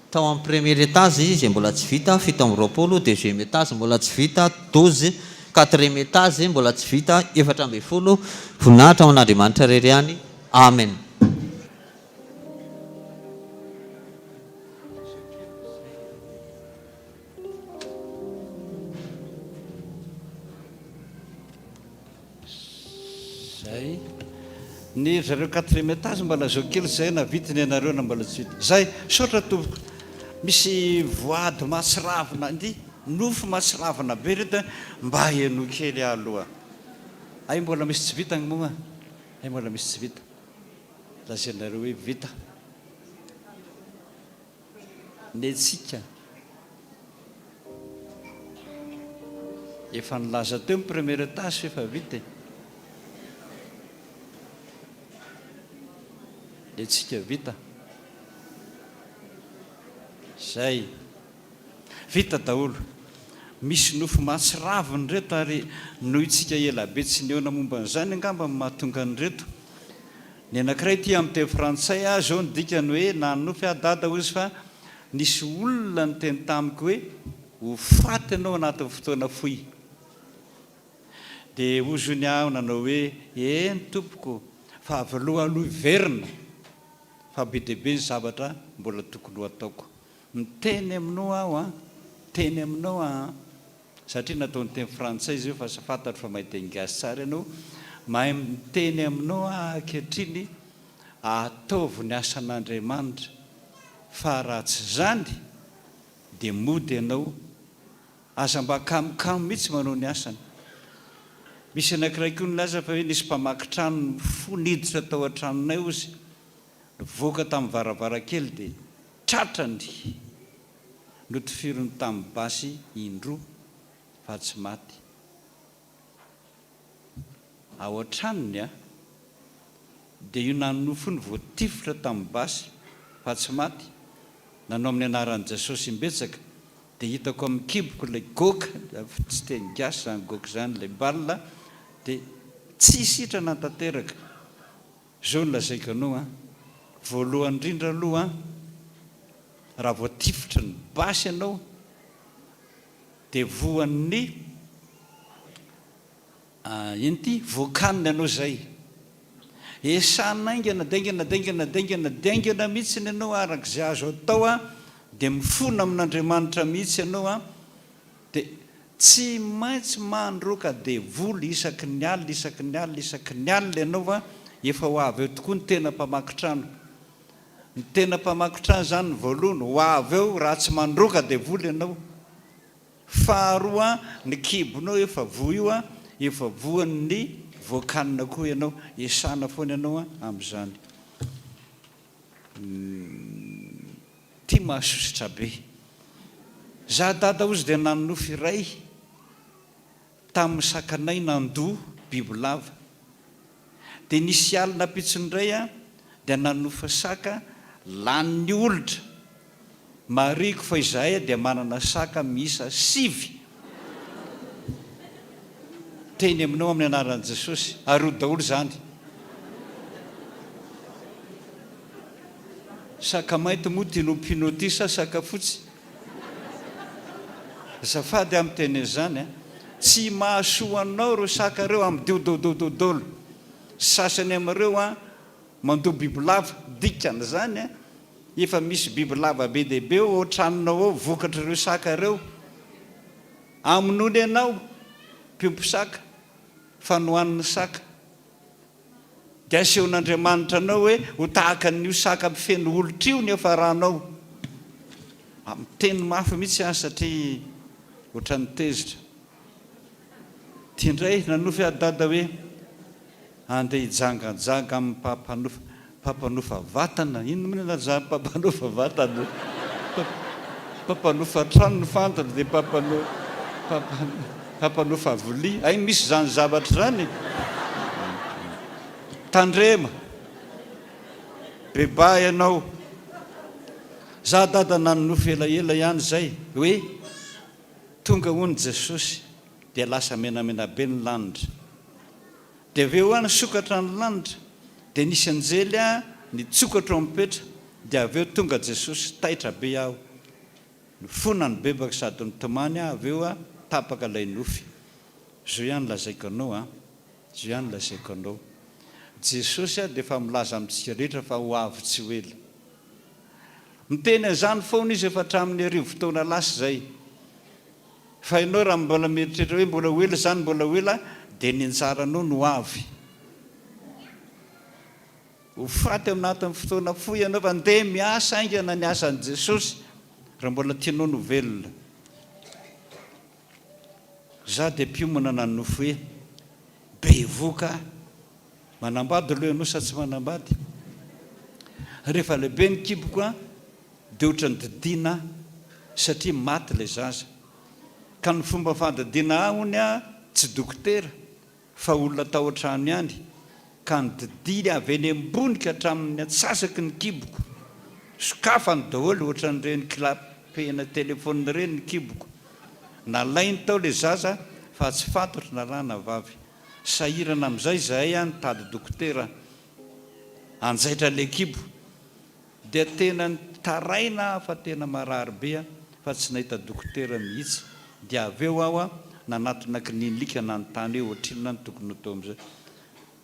Tao amin' ny premier étage izay mbola tsy vita, 27, deuxième étage mbola tsy vita, douze, quatrième étage mbola tsy vita, 14. Voninahitra ho an' Andriamanitra irery ihany. Amen. Zay. Ny ry zareo quatrième étage mba lazao kely zay na vita ny anareo na mbola tsy vita. Zay. Misaotra tompoko. Misy voady mahatsiravina inty, nofy mahatsiravina be reto a, mba henoy kely aho aloha. Hay mbola misy tsy vita moa, hay mbola misy tsy vita. Lazainareo hoe vita. Ny antsika. Efa nilaza teo ny premier étage fa efa vita e. Ny antsika vita. Zay. Vita daholo. Misy nofy mahatsiravina ireto ary noho itsika ela be tsy nihaona momba an'izany angamba no mahatonga an'ireto. Ny anankiray ity amin'ny teny frantsay ah zao ny dikany hoe nanonofy aho dada hozy fa nisy olona niteny tamiko hoe ho faty ianao anatin'ny fotoana fohy. Dia hozy hono aho nanao hoe eny tompoko fa avy aloha aloha hiverina fa be dia be ny zavatra mbola tokony ho ataoko. Miteny aminao aho an! Miteny aminao aho an! Satria nataony teny frantsay izy io fa fantatro fa mahay teny gasy tsara ianao. Mahay miteny aminao aho ankehitriny, ataovy ny asan'Andriamanitra fa raha tsy izany dia mody ianao. Aza mba kamokamo mihitsy manao ny asany. Misy anankiray koa nilaza fa hoe nisy mpamaky trano nifoha niditra tao an-tranonay hozy, nivoaka tamin'ny varavarankely dia Tratrany! Notifiriny tamin'ny basy indroa fa tsy maty. Ao an-tranony a! Dia io nanonofy io no voatifitra tamin'ny basy fa tsy maty, nanao amin'ny anaran'i Jesosy imbetsaka, dia hitako amin'ny kiboko ilay goaka, tsy teny gasy izany goaka izany, ilay balle, dia tsy sitrana tanteraka. Zao no lazaiko anao an, voalohany indrindra aloha an, raha voatifitry ny basy ianao dia voan'ny ino ity, voakanina ianao izay. Esana haingana dia haingana dia haingana dia haingana dia haingana mihitsy ianao araka izay azo atao an, dia mifona amin'Andriamanitra mihitsy ianao an, Dia tsy maintsy mandroaka devoly isaky ny alina isaky ny alina isaky ny alina ianao fa efa ho avy eo tokoa ny tena mpamaky trano. Ny tena mpamaky trano izany ny voalohany ho avy eo raha tsy mandroaka devoly ianao. Faharoa ny kibonao efa voa io efa voan'ny voakanina koa ianao. Esana foana ianao amin'izany. Ty mahasosotra be. Za dada ozy dia nanonofy iray tamin'ny sakanay nandoa bibilava. Dia nisy alina ampitsony indray aho dia nanofa saka lanin'ny olitra. Marihiko fa izahay dia manana saka miisa sivy. Teny aminao amin'ny anaran'i Jesosy. Ario daholo izany. Saka mainty moa ty nompianao ty sa saka fotsy? Azafady aho miteny an'izany a! Tsy mahasoa anao ireo saka ireo amidio dododododolo. Sasany amin'ireo an, mandoa bibilava, dikan'izany an, efa misy bibilava be dia be ao an-tranonao ao vokatr'ireo saka ireo. Amonoany ianao, mpiompy saka, fa nohanin'ny saka. Dia asehon'Andriamanitra anao hoe ho tahaka an'io saka feno olitra io ny hiafaranao. Miteny mafy mihitsy aho satria ohatran'ny tezitra. Ity indray nanofy aho dada hoe andeha hijangajanga amin'ny mpampanofa mpampanofa vatana. Inona moa ny anaran'izany mpampanofa vatana? Mpampanofa trano no fantatra dia mpampano mpampanofa vilia. Hay misy izany zavatra izany e! Tandrema! Bebaha ianao. Za dada nanonofy elaela ihany izay hoe tonga hono Jesosy dia lasa menamena be ny lanitra. Dia avy eo nisokatra ny lanitra, dia nisy anjely nitsoka trompetra, dia avy eo tonga Jesosy, taitra be aho, nifona nibebaka sady nitomany aho, avy eo tapaka ilay nofy. Zao ihany lazaiko anao an, zao ihany lazaiko anao, Jesosy dia efa milaza amintsika rehetra fa ho avy tsy ho ela. Miteny an'izany foana Izy efa hatramin'ny arivotaona lasa izay. Fa ianao raha mbola mieritreritra hoe mbola ho ela izany, mbola ho ela, dia ny anjaranao no avy. Ho faty ao anatin'ny fotoana fohy ianao fa ndeha miasa haingana ny asan'i Jesosy raha mbola tianao ny ho velona. Izaho dia mpiomana nanonofy hoe bevoka manambady aloha ianao sa tsy manambady? Rehefa lehibe ny kiboko an, dia ohatran'ny didiana aho satria maty ilay zaza. Ka ny fomba fandidiana ahy hono aho tsy dokotera fa olona tao an-trano ihany ka nodidiany avy eny ambony ka hatramin'ny antsasaky ny kiboko. Sokafany daholo ohatran'ireny kila. Pehina téléphone ireny ny kiboko. Nalainy tao le zaza fa tsy fantatro na lahy na vavy. Sahirana amin'izay izahay an nitady dokotera hanjaitra le kibo. Dia tena nitaraina aho fa tena marary be aho fa tsy nahita dokotera mihitsy. Dia avy eo aho nanatona klinilika nanontany hoe ohatrinona no tokony ho atao amin'izay.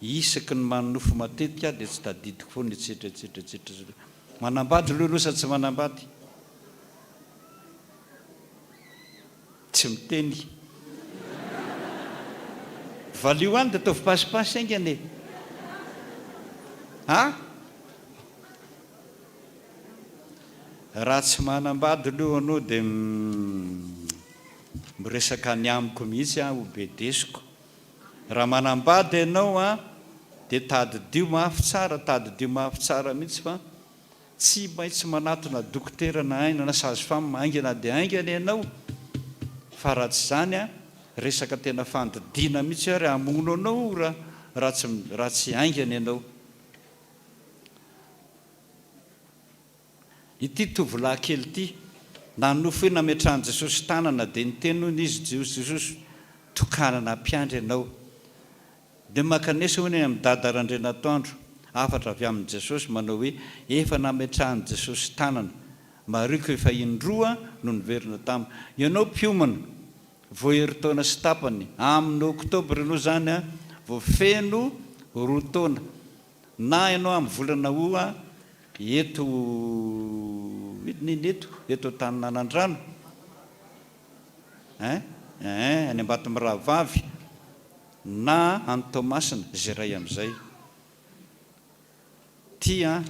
Isaky ny manonofy matetika aho dia tsy tadidiko foana etsetra etsetra etsetra. Manambady aloha ianao sa tsy manambady? Tsy miteny. Valio any dia ataovy pasipasy haingana e! A! Raha tsy manambady aloha ianao dia miresaka any amiko mihitsy aho ho bedesiko. Raha manambady ianao an, dia tadidio mafy tsara, tadidio mafy tsara mihitsy fa tsy maintsy manatona dokotera na aina na sage femme haingana dia haingana ianao fa raha tsy izany an, resaka tena fandidiana mihitsy ary hamono anao raha raha tsy raha tsy haingana ianao. Ity tovolahy kely ity, nanonofy hoe nametrahan'i Jesosy tanana, dia niteny hono izy, Jiosy, Jesosy, tokanana mpiandry ianao. Dia mankanesa hono eny amin'i Dada Randrianatoandro, hafatra avy amin'i Jesosy manao hoe, efa nametrahan'i Jesosy tanana. Marihiko efa indroa no niverina taminy. Ianao mpiomana, vao herintaona sy tapany, amin'ny oktobra ianao izany vao feno roa taona. Na ianao amin'ny volana août eto inona iny eto? Eto Antaninanandrano hein? Hein, any Ambatomirahavavy na any Toamasina, izay iray amin'izay. Ity an,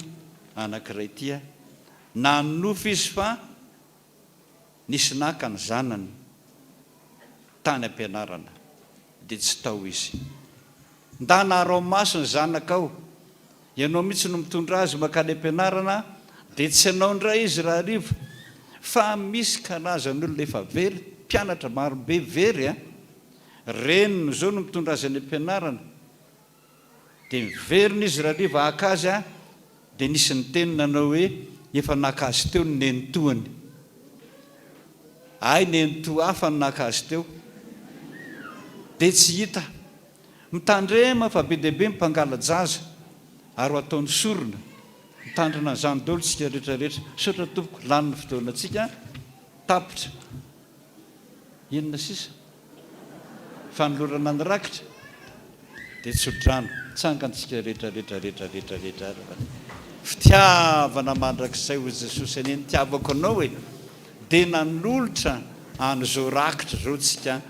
anankiray ity an, nanonofy izy fa nisy naka ny zanany tany am-pianarana dia tsy tao izy. Ndana araho maso ny zanakao, ianao mihitsy no mitondra azy mankany am-pianarana dia tsy anao indray izy rahariva fa misy karazan'olona efa very, mpianatra marobe very an! Reniny izao no mitondra azy any am-pianarana. Dia niverina izy rahariva haka azy an, dia nisy niteny nanao hoe efa naka azy teo ny nenitoany. Hay nenitoa hafa no naka azy teo. Dia tsy hita. Mitandrema fa be dia be ny mpangala-jaza ary ho ataony sorona. Mitandrina an'izany daholo isika rehetra rehetra. Misaotra tompoko, lany ny fotoanantsika, tapitra. Inona sisa? Fanolorana ny rakitra dia tsodrano. Tsangantsika rehetra rehetra rehetra rehetra rehetra ary fa fitiavana mandrakizay hoy Jesosy anie nitiavako anao e! Dia nanolotra an'izao rakitra izao tsika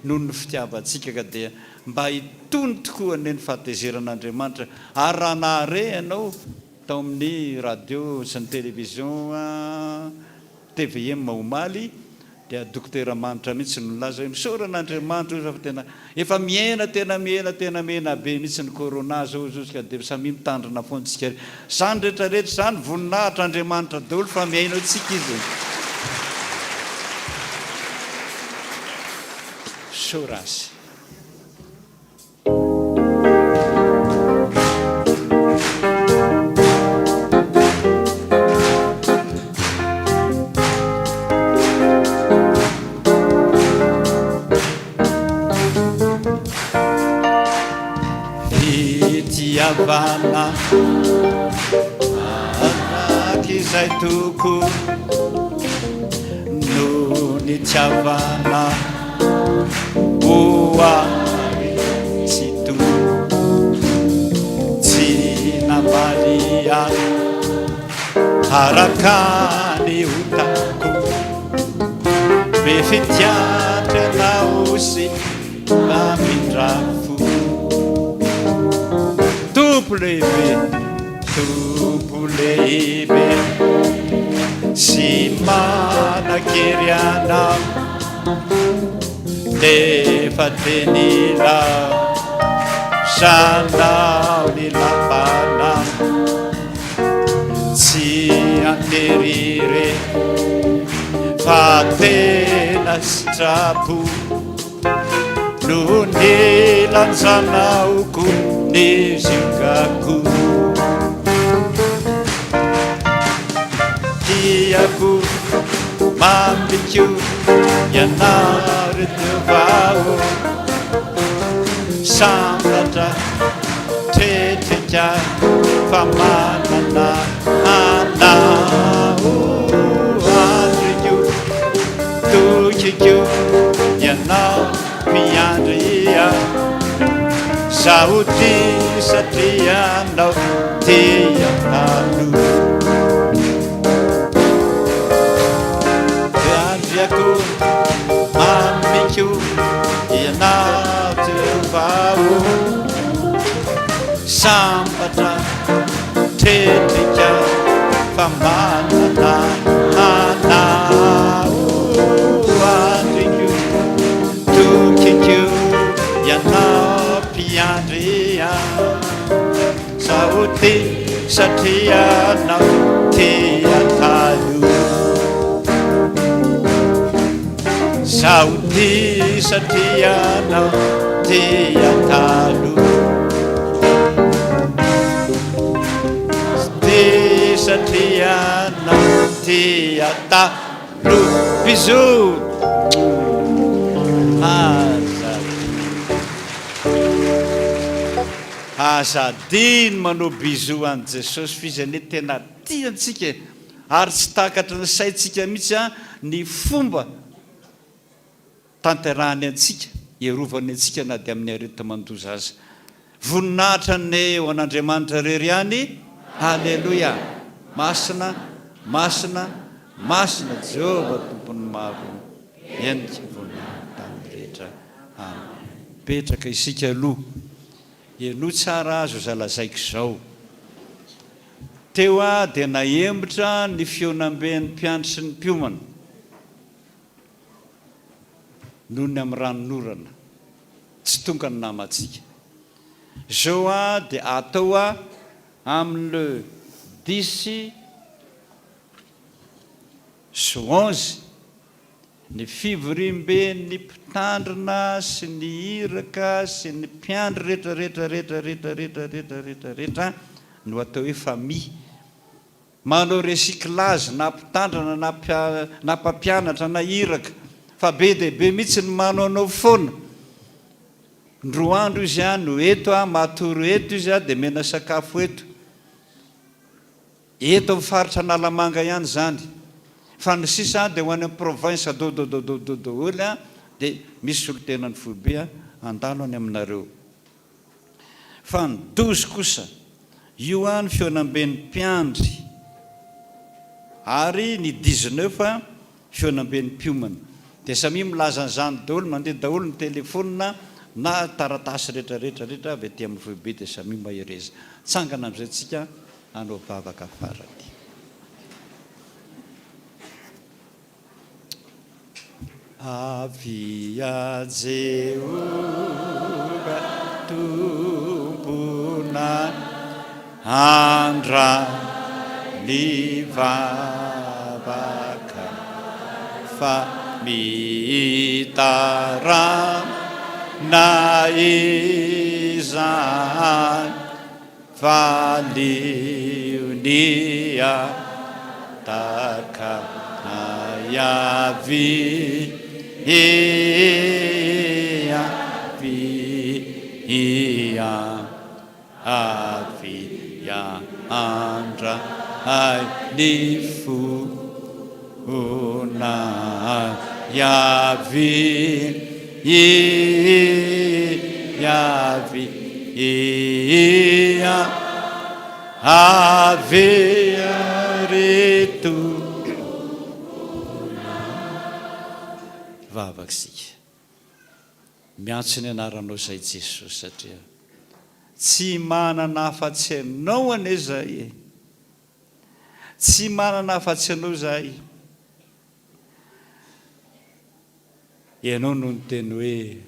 noho ny fitiavantsika ka dia mba hitony tokoa anie ny fahatezeran'Andriamanitra ary raha nahare ianao tao amin'ny radio sy ny télévision tvm omaly dia Dokotera Manitra mihitsy no nilaza hoe misaora an'Andriamanitra ozy fa tena efa mihena tena mihena tena mihena be mihitsy ny corona zao ozy ozy ka dia samia mitandrina foana tsika zany rehetra rehetra zany voninahitra Andriamanitra daholo fa mihaino antsika izy e. Misaora azy. Fitiavana arak'izay tokony no nitiavana. Ho ahy tsy to tsy namaly ahy araka ny otako be fitiatra ianao sy mpamindra fo Tompo lehibe Tompo lehibe sy manan-kery anao Nefa dia nila zanao ny lapana Tsy an-tery re fa tena sitrapo No nilanjanao koa ny ziogako Tiako. Mamiko ianao ry Jehovah ô. Sambatra tretrika fa manana anao andriko tokiko ianao miandry ahy zaho tia satria anao tia taloha andriako mamiko ianao Jehovah ô sambatra tretrika fa manana anao andriko tokiko ianao mpiandry ahy zaho tia satria anao tia taloha zaho tia satria anao tia taloha tia satria anao tia taloha bisous aza aza adino manao bisous an'i Jesosy f'izy anie tena tia antsika e ary tsy takatry ny saintsika mihitsy ny fomba tanterahany antsika, iarovany antsika na dia amin'ny areti-mandoza aza. Voninahitra anie ho an'Andriamanitra irery ihany. Haleloia! Masina, masina, masina Jehovah Tompon'ny maro, henika voninahitry ny tany rehetra. Amen. Mipetraka isika aloha. Henoy tsara azo izay lazaiko izao. Teo aho dia nahembotra ny fihaonamben'ny mpiandry sy ny mpiomana noho ny amin'ny ranonorana. Tsy tonga ny namantsika. Izao aho dia atao amin'ny le dix sy onze Ny fivoriamben'ny mpitandrina sy ny iraka sy ny mpiandry rehetra rehetra rehetra rehetra rehetra rehetra rehetra rehetra no atao hoe famille. Manao recyclage na mpitandrina na na mpampianatra na iraka fa be dia be mihitsy ny manaonao foana. Ndroa andro izy no eto, matory eto izy dia mena sakafo eto. Eto amin'ny faritra Analamanga ihany izany, fa ny sisa dia ho any amin'ny province dodododododoly dia misy solontenan'ny foibe handalo any aminareo. Fa ny 12 kosa, io ny fihaonamben'ny mpiandry ary ny 19 fihaonamben'ny mpiomana. Dia samia milaza an'izany daholo, mandeha daholo ny telefonina na taratasy rehetra rehetra rehetra avy aty amin'ny foibe dia samia mahereza. Tsangana amin'izay tsika. Hanao vavaka farany. Avia Jehovah Tomponay handray ny vavaka fa mitaraina izany. Valio ny hataka avy avia avia handray ny fonay avia Avia, avia ry Tompo. Vavaka isika. Miantso ny anaranao izay Jesosy satria tsy manana afa-tsy Anao anie izahay e. Tsy manana afa-tsy Anao izahay. Ianao no niteny hoe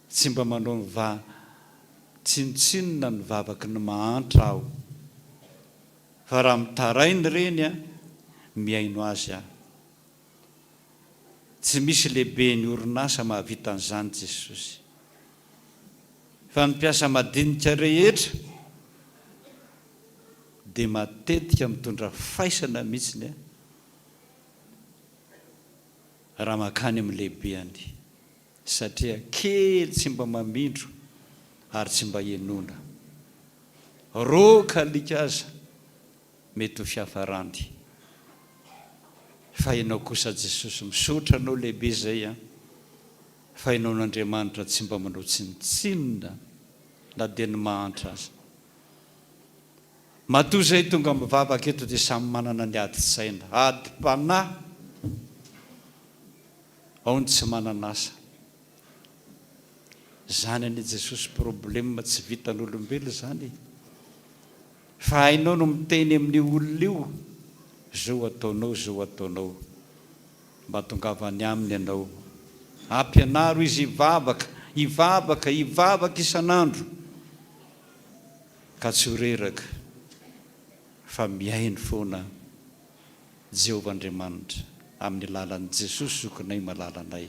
tsy mba manao ny va tsinontsinona ny vavaky ny mahantra aho fa raha mitaraina ireny aho mihaino azy aho. Tsy misy lehiben'ny orinasa mahavita an'izany Jesosy. Fa ny mpiasa madinika rehetra dia matetika mitondra faisana mihitsiny. raha mankany amin'ny lehibeany satria kely tsy mba mamindro ary tsy mba henoina. Roaka alika aza mety ho fiafarany. Fa Ianao kosa Jesosy misaotra Anao lehibe izay an! Fa Ianao no Andriamanitra tsy mba manao tsinontsinona na dia ny mahantra aza. Matoa izay tonga mivavaka eto dia samy manana ny adin-tsaina, adim-panahy, ao ny tsy manana asa. Izany anie Jesosy problème tsy vitan'olombelona izany e! Fa hainao no miteny amin'io olona io, zao ataonao, zao ataonao. Mba tongava any aminy ianao. Ampianaro izy hivavaka, hivavaka, hivavaka isan'andro. Ka tsy ho reraka fa mihaino foana Jehovah Andriamanitra amin'ny alalan'i Jesosy zokinay malalanay.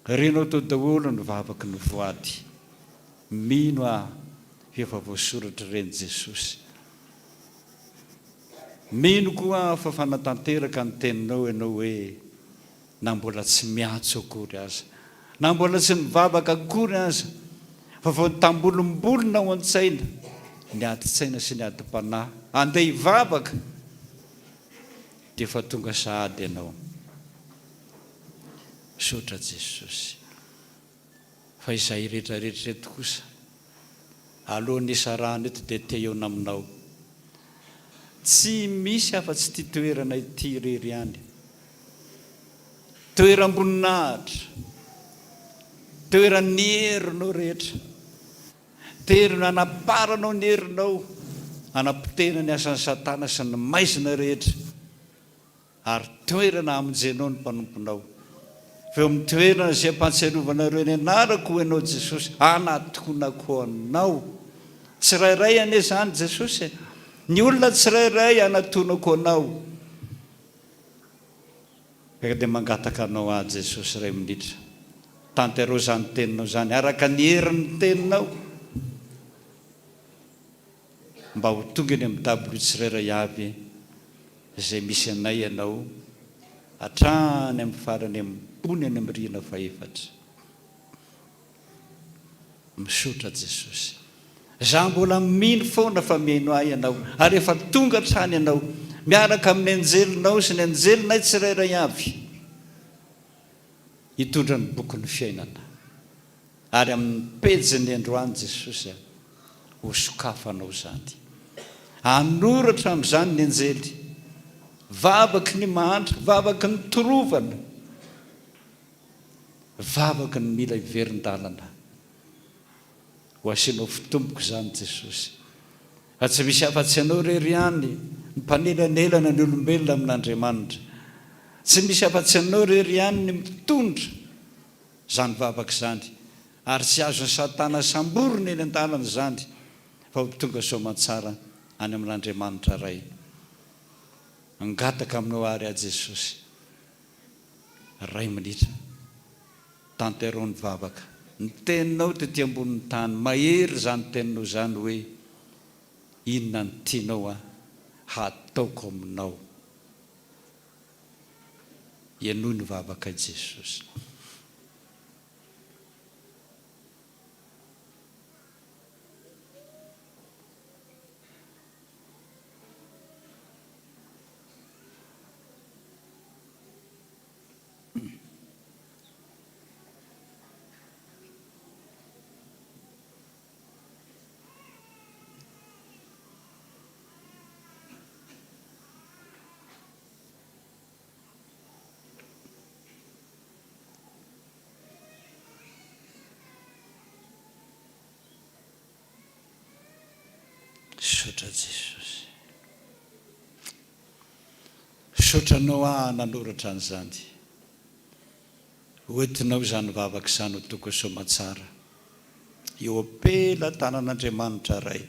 Renao teo daholo ny vavaky ny voady. Mino aho fa efa voasoratra ireny Jesosy. Mino koa aho fa fanatanteraka ny teninao ianao hoe na mbola tsy miantso akory aza, na mbola tsy nivavaka akory aza, fa vao nitambolimbolina ao an-tsaina ny adin-tsaina sy ny adim-panahy andeha hivavaka dia efa tonga sahady ianao. Misaotra Jesosy. Fa izahay rehetra rehetra eto kosa, alohan'ny hisarahana eto dia te hihaona aminao. Tsy misy afa-tsy ity toerana ity irery ihany. Toeram-boninahitra, toeran'ny herinao rehetra, toerana anaparanao ny herinao, anapotehana ny asan'i Satana sy ny maizina rehetra. Ary toerana hamonjenao ny mpanomponao. Fa eo amin'ny toerana izay ampahatsiarovanareo ny anarako ho Ianao Jesosy, hanatonako Anao. Tsirairay anie izany Jesosy e! Ny olona tsirairay hanatonako Anao. Ka dia mangataka Anao aho Jesosy iray minitra, tanterao izany teninao izany araka ny herin'ny teninao. Mba ho tonga eny amin'ny dabilio tsirairay avy izay misy anay ianao, hatrany amin'ny farany ambony any amin'ny rihana fahefatra. Misaotra Jesosy. Za mbola mino foana fa mihaino ahy ianao, ary efa tonga hatrany ianao, miaraka amin'ny anjelinao sy ny anjelinay tsirairay avy, hitondra ny bokin'ny fiainana. Ary amin'ny pejiny androany Jesosy a, ho sokafanao izany. Hanoratra amin'izany ny anjely. Vavaky ny mahantra, vavaky ny torovana, vavaky ny mila hiverin-dalana. Ho asianao fitomboka izany Jesosy. Fa tsy misy afa-tsy Ianao irery ihany ny mpanelanelana ny olombelona amin'Andriamanitra. Tsy misy afa-tsy Ianao irery ihany ny mitondra izany vavaka izany, ary tsy azon'i Satana samborina eny an-dalana izany, fa ho tonga soamantsara any amin'Andriamanitra Ray. Mangataka aminao àry aho Jesosy, Ray minitra, tanterao ny vavaka, ny teninao tety ambonin'ny tany, mahery izany teninao izany hoe, inona no tianao aho hataoko aminao. Henoy ny vavakay Jesosy. Misaotra Jesosy. Misaotra Anao aho nanoratra an'izany. Hoentinao izany vavaka izany ho tonga soamatsara eo am-pelatanan'Andriamanitra Ray.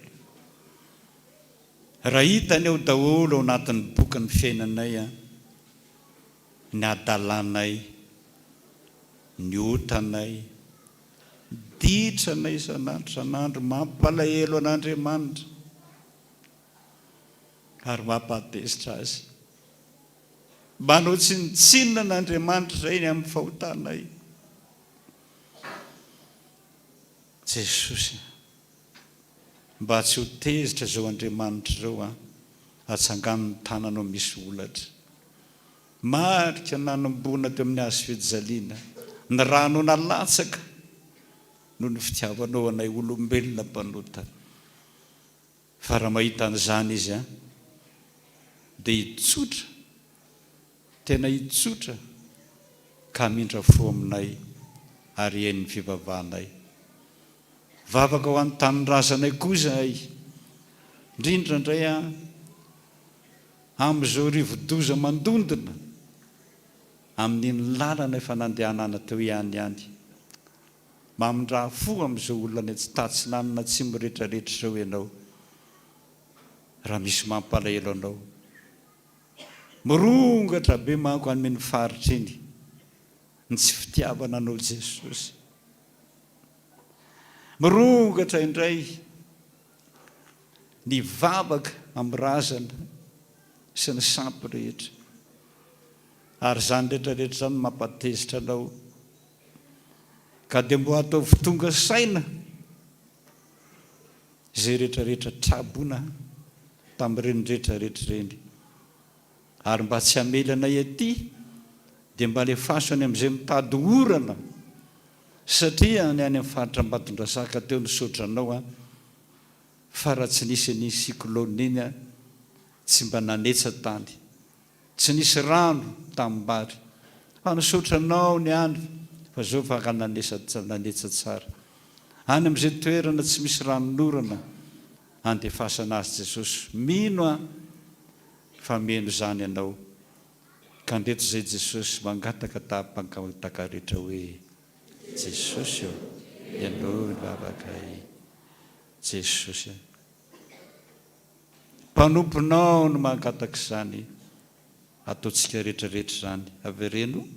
Raha hitany ao daholo ao anatin'ny bokin'ny fiainanay ny hadalanay, ny otanay, ditranay isan'andro isan'andro, mampalahelo an'Andriamanitra ary mampahatezitra Azy. Manao tsinontsinona an'Andriamanitra izay ny amin'ny fahotanay. Jesosy a! Mba tsy ho tezitra izao Andriamanitra izao an! Atsangano ny tananao misy holatra. Marika nanomboana teo amin'ny hazo fijaliana, ny rano nalatsaka noho ny fitiavanao anay olombelona mpanota. Fa raha mahita an'izany izy an, dia hitsotra, tena hitsotra ka hamindra fo aminay ary hihaino ny fivavahanay. Vavaka ho an'ny tanindrazanay koa izahay, indrindra indray an, amin'izao rivodoza mandondona amin'iny lalana efa nandehanana teo ihany ihany. Mamindrà fo amin'izao olona any tatsinanana atsimo rehetrarehetra izao ianao raha misy mampalahelo anao. Mirongatra be manko any amin'iny faritra iny ny tsy fitiavana anao Jesosy. Mirongatra indray ny vavaka amin'ny razana sy ny sampy rehetra. Ary izany rehetrarehetra izany mampatezitra anao. Ka dia mbo ataovy tonga saina izay rehetrarehetra trabona tamin'ireny rehetrarehetra ireny. Ary mba tsy hamely anay aty dia mba alefaso any amin'izay mitady orana satria ny any amin'ny faritra Ambatondrazaka teo nisaotra anao aho fa raha tsy nisy an'iny cyclone iny aho tsy mba nanetsa tany Tsy nisy rano tanimbary. Fa nisaotra anao ny any fa zao fa nanetsa tsara. Any amin'izay toerana tsy misy ranonorana andefasana azy Jesosy. Mino aho fa mino izany ianao. Ka ndreto izay Jesosy mangataka taham-pankahotakaritra hoe Jesosy ô, henoy ny vavakay. Jesosy a. Mpanomponao no mangataka izany ataontsika rehetra rehetra izany. Avereno,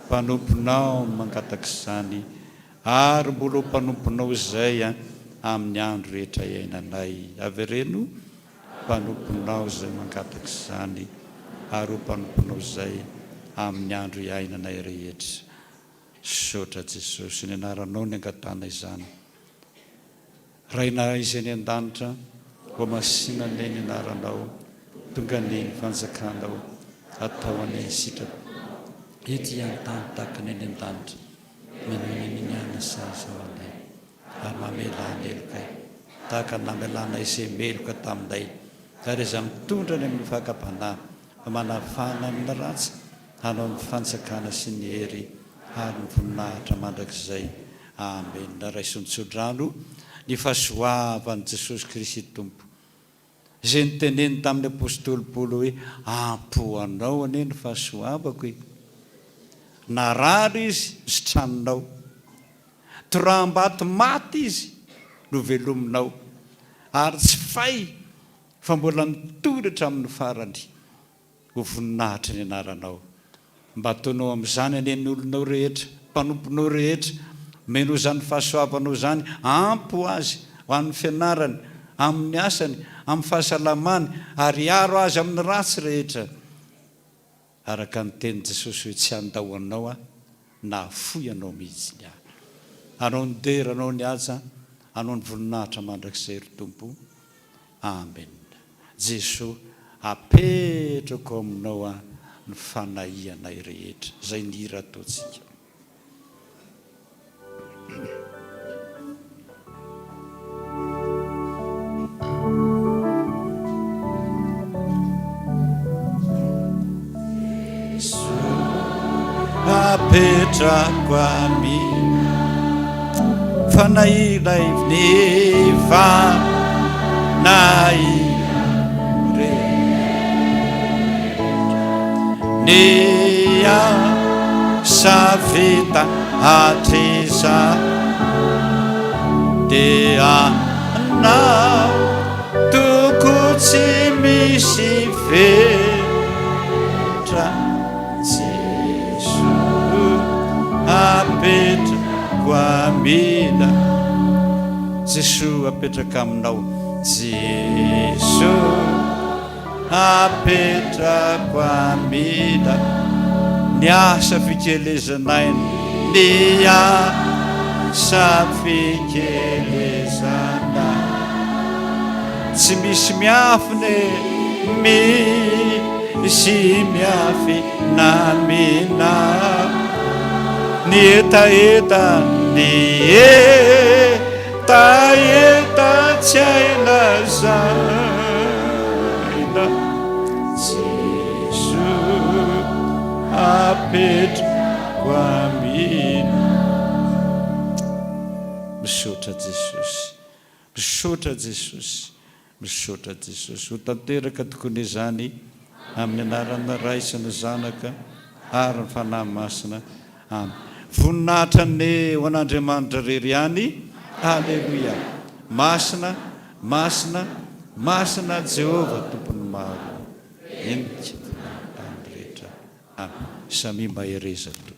Mpanomponao no mangataka izany ary mbola ho mpanomponao izay amin'ny andro rehetra iainanay. Avereno, Mpanomponao izay mangataka izany ary ho mpanomponao izay amin'ny andro iainanay rehetra. Misaotra Jesosy, ny anaranao ny angatahana izany. Rainay izay any an-danitra, hohamasina anie ny anaranao, tonga anie ny fanjakanao, atao anie ny sitraponao ety an-tany tahaka ny any an-danitra. Minoa ny niniana sazy ao anay, ary mamelà ny helokay, tahaka ny namelanay izay meloka taminay, ary aza mitondra ny amin'ny fakam-panahy, fa manafana amin'ny ratsy, hanao ny fanjakana sy ny hery ary ny voninahitra mandrakizay. Amena. Raiso ny tsodrano ny fahasoavan'i Jesosy Kristy Tompo, izay niteneniny tamin'ny apostoly Paoly hoe, Ampy ho anao anie ny fahasoavako e! Narary izy, nositraninao. Toraham-bato maty izy, novelominao. Ary tsy fay fa mbola mitory hatramin'ny farany. Ho voninahitry ny anaranao. Mba ataonao amin'izany anie ny olonao rehetra, mpanomponao rehetra. Omeno izany fahasoavanao izany, ampy ho azy, ho an'ny fianarany, amin'ny asany, amin'ny fahasalamany, ary hiaro azy amin'ny ratsy rehetra. Araka ny tenin'i Jesosy hoe tsy handao anao aho na hahafoy anao mihitsy aho. Anao ny dera, anao ny haja, anao ny voninahitra mandrakizay ry Tompo. Amen. Jesoa apetrako aminao an ny fanahianay rehetra. Zay ny hira ataontsika. Apetrako aminao fanahianay ny fanahianay Ny asa vita hatrizay dia anao toko tsy misy fetra Jesoa apetrako amina Jesoa apetraka aminao Jesoa. Apetrako amina ny asa fikelezan'aina, ny asa fikelezana. Tsy misy miafina e, misy miafina amina ny hetaheta, ny hetaheta tsy hay lazaina. Jeso apetrako amina. Misaotra Jesosy. Misaotra Jesosy. Misaotra Jesosy. Ho tanteraka tokoa anie izany amin'ny anaran'ny Ray sy ny Zanaka ary ny Fanahy Masina. Amen. Voninahitra anie ho an'Andriamanitra irery ihany. Aleloia. Masina, masina, masina Jehovah Tompon'ny maro. Henika ny tany rehetra. Amen. Samia mahereza Tompoko.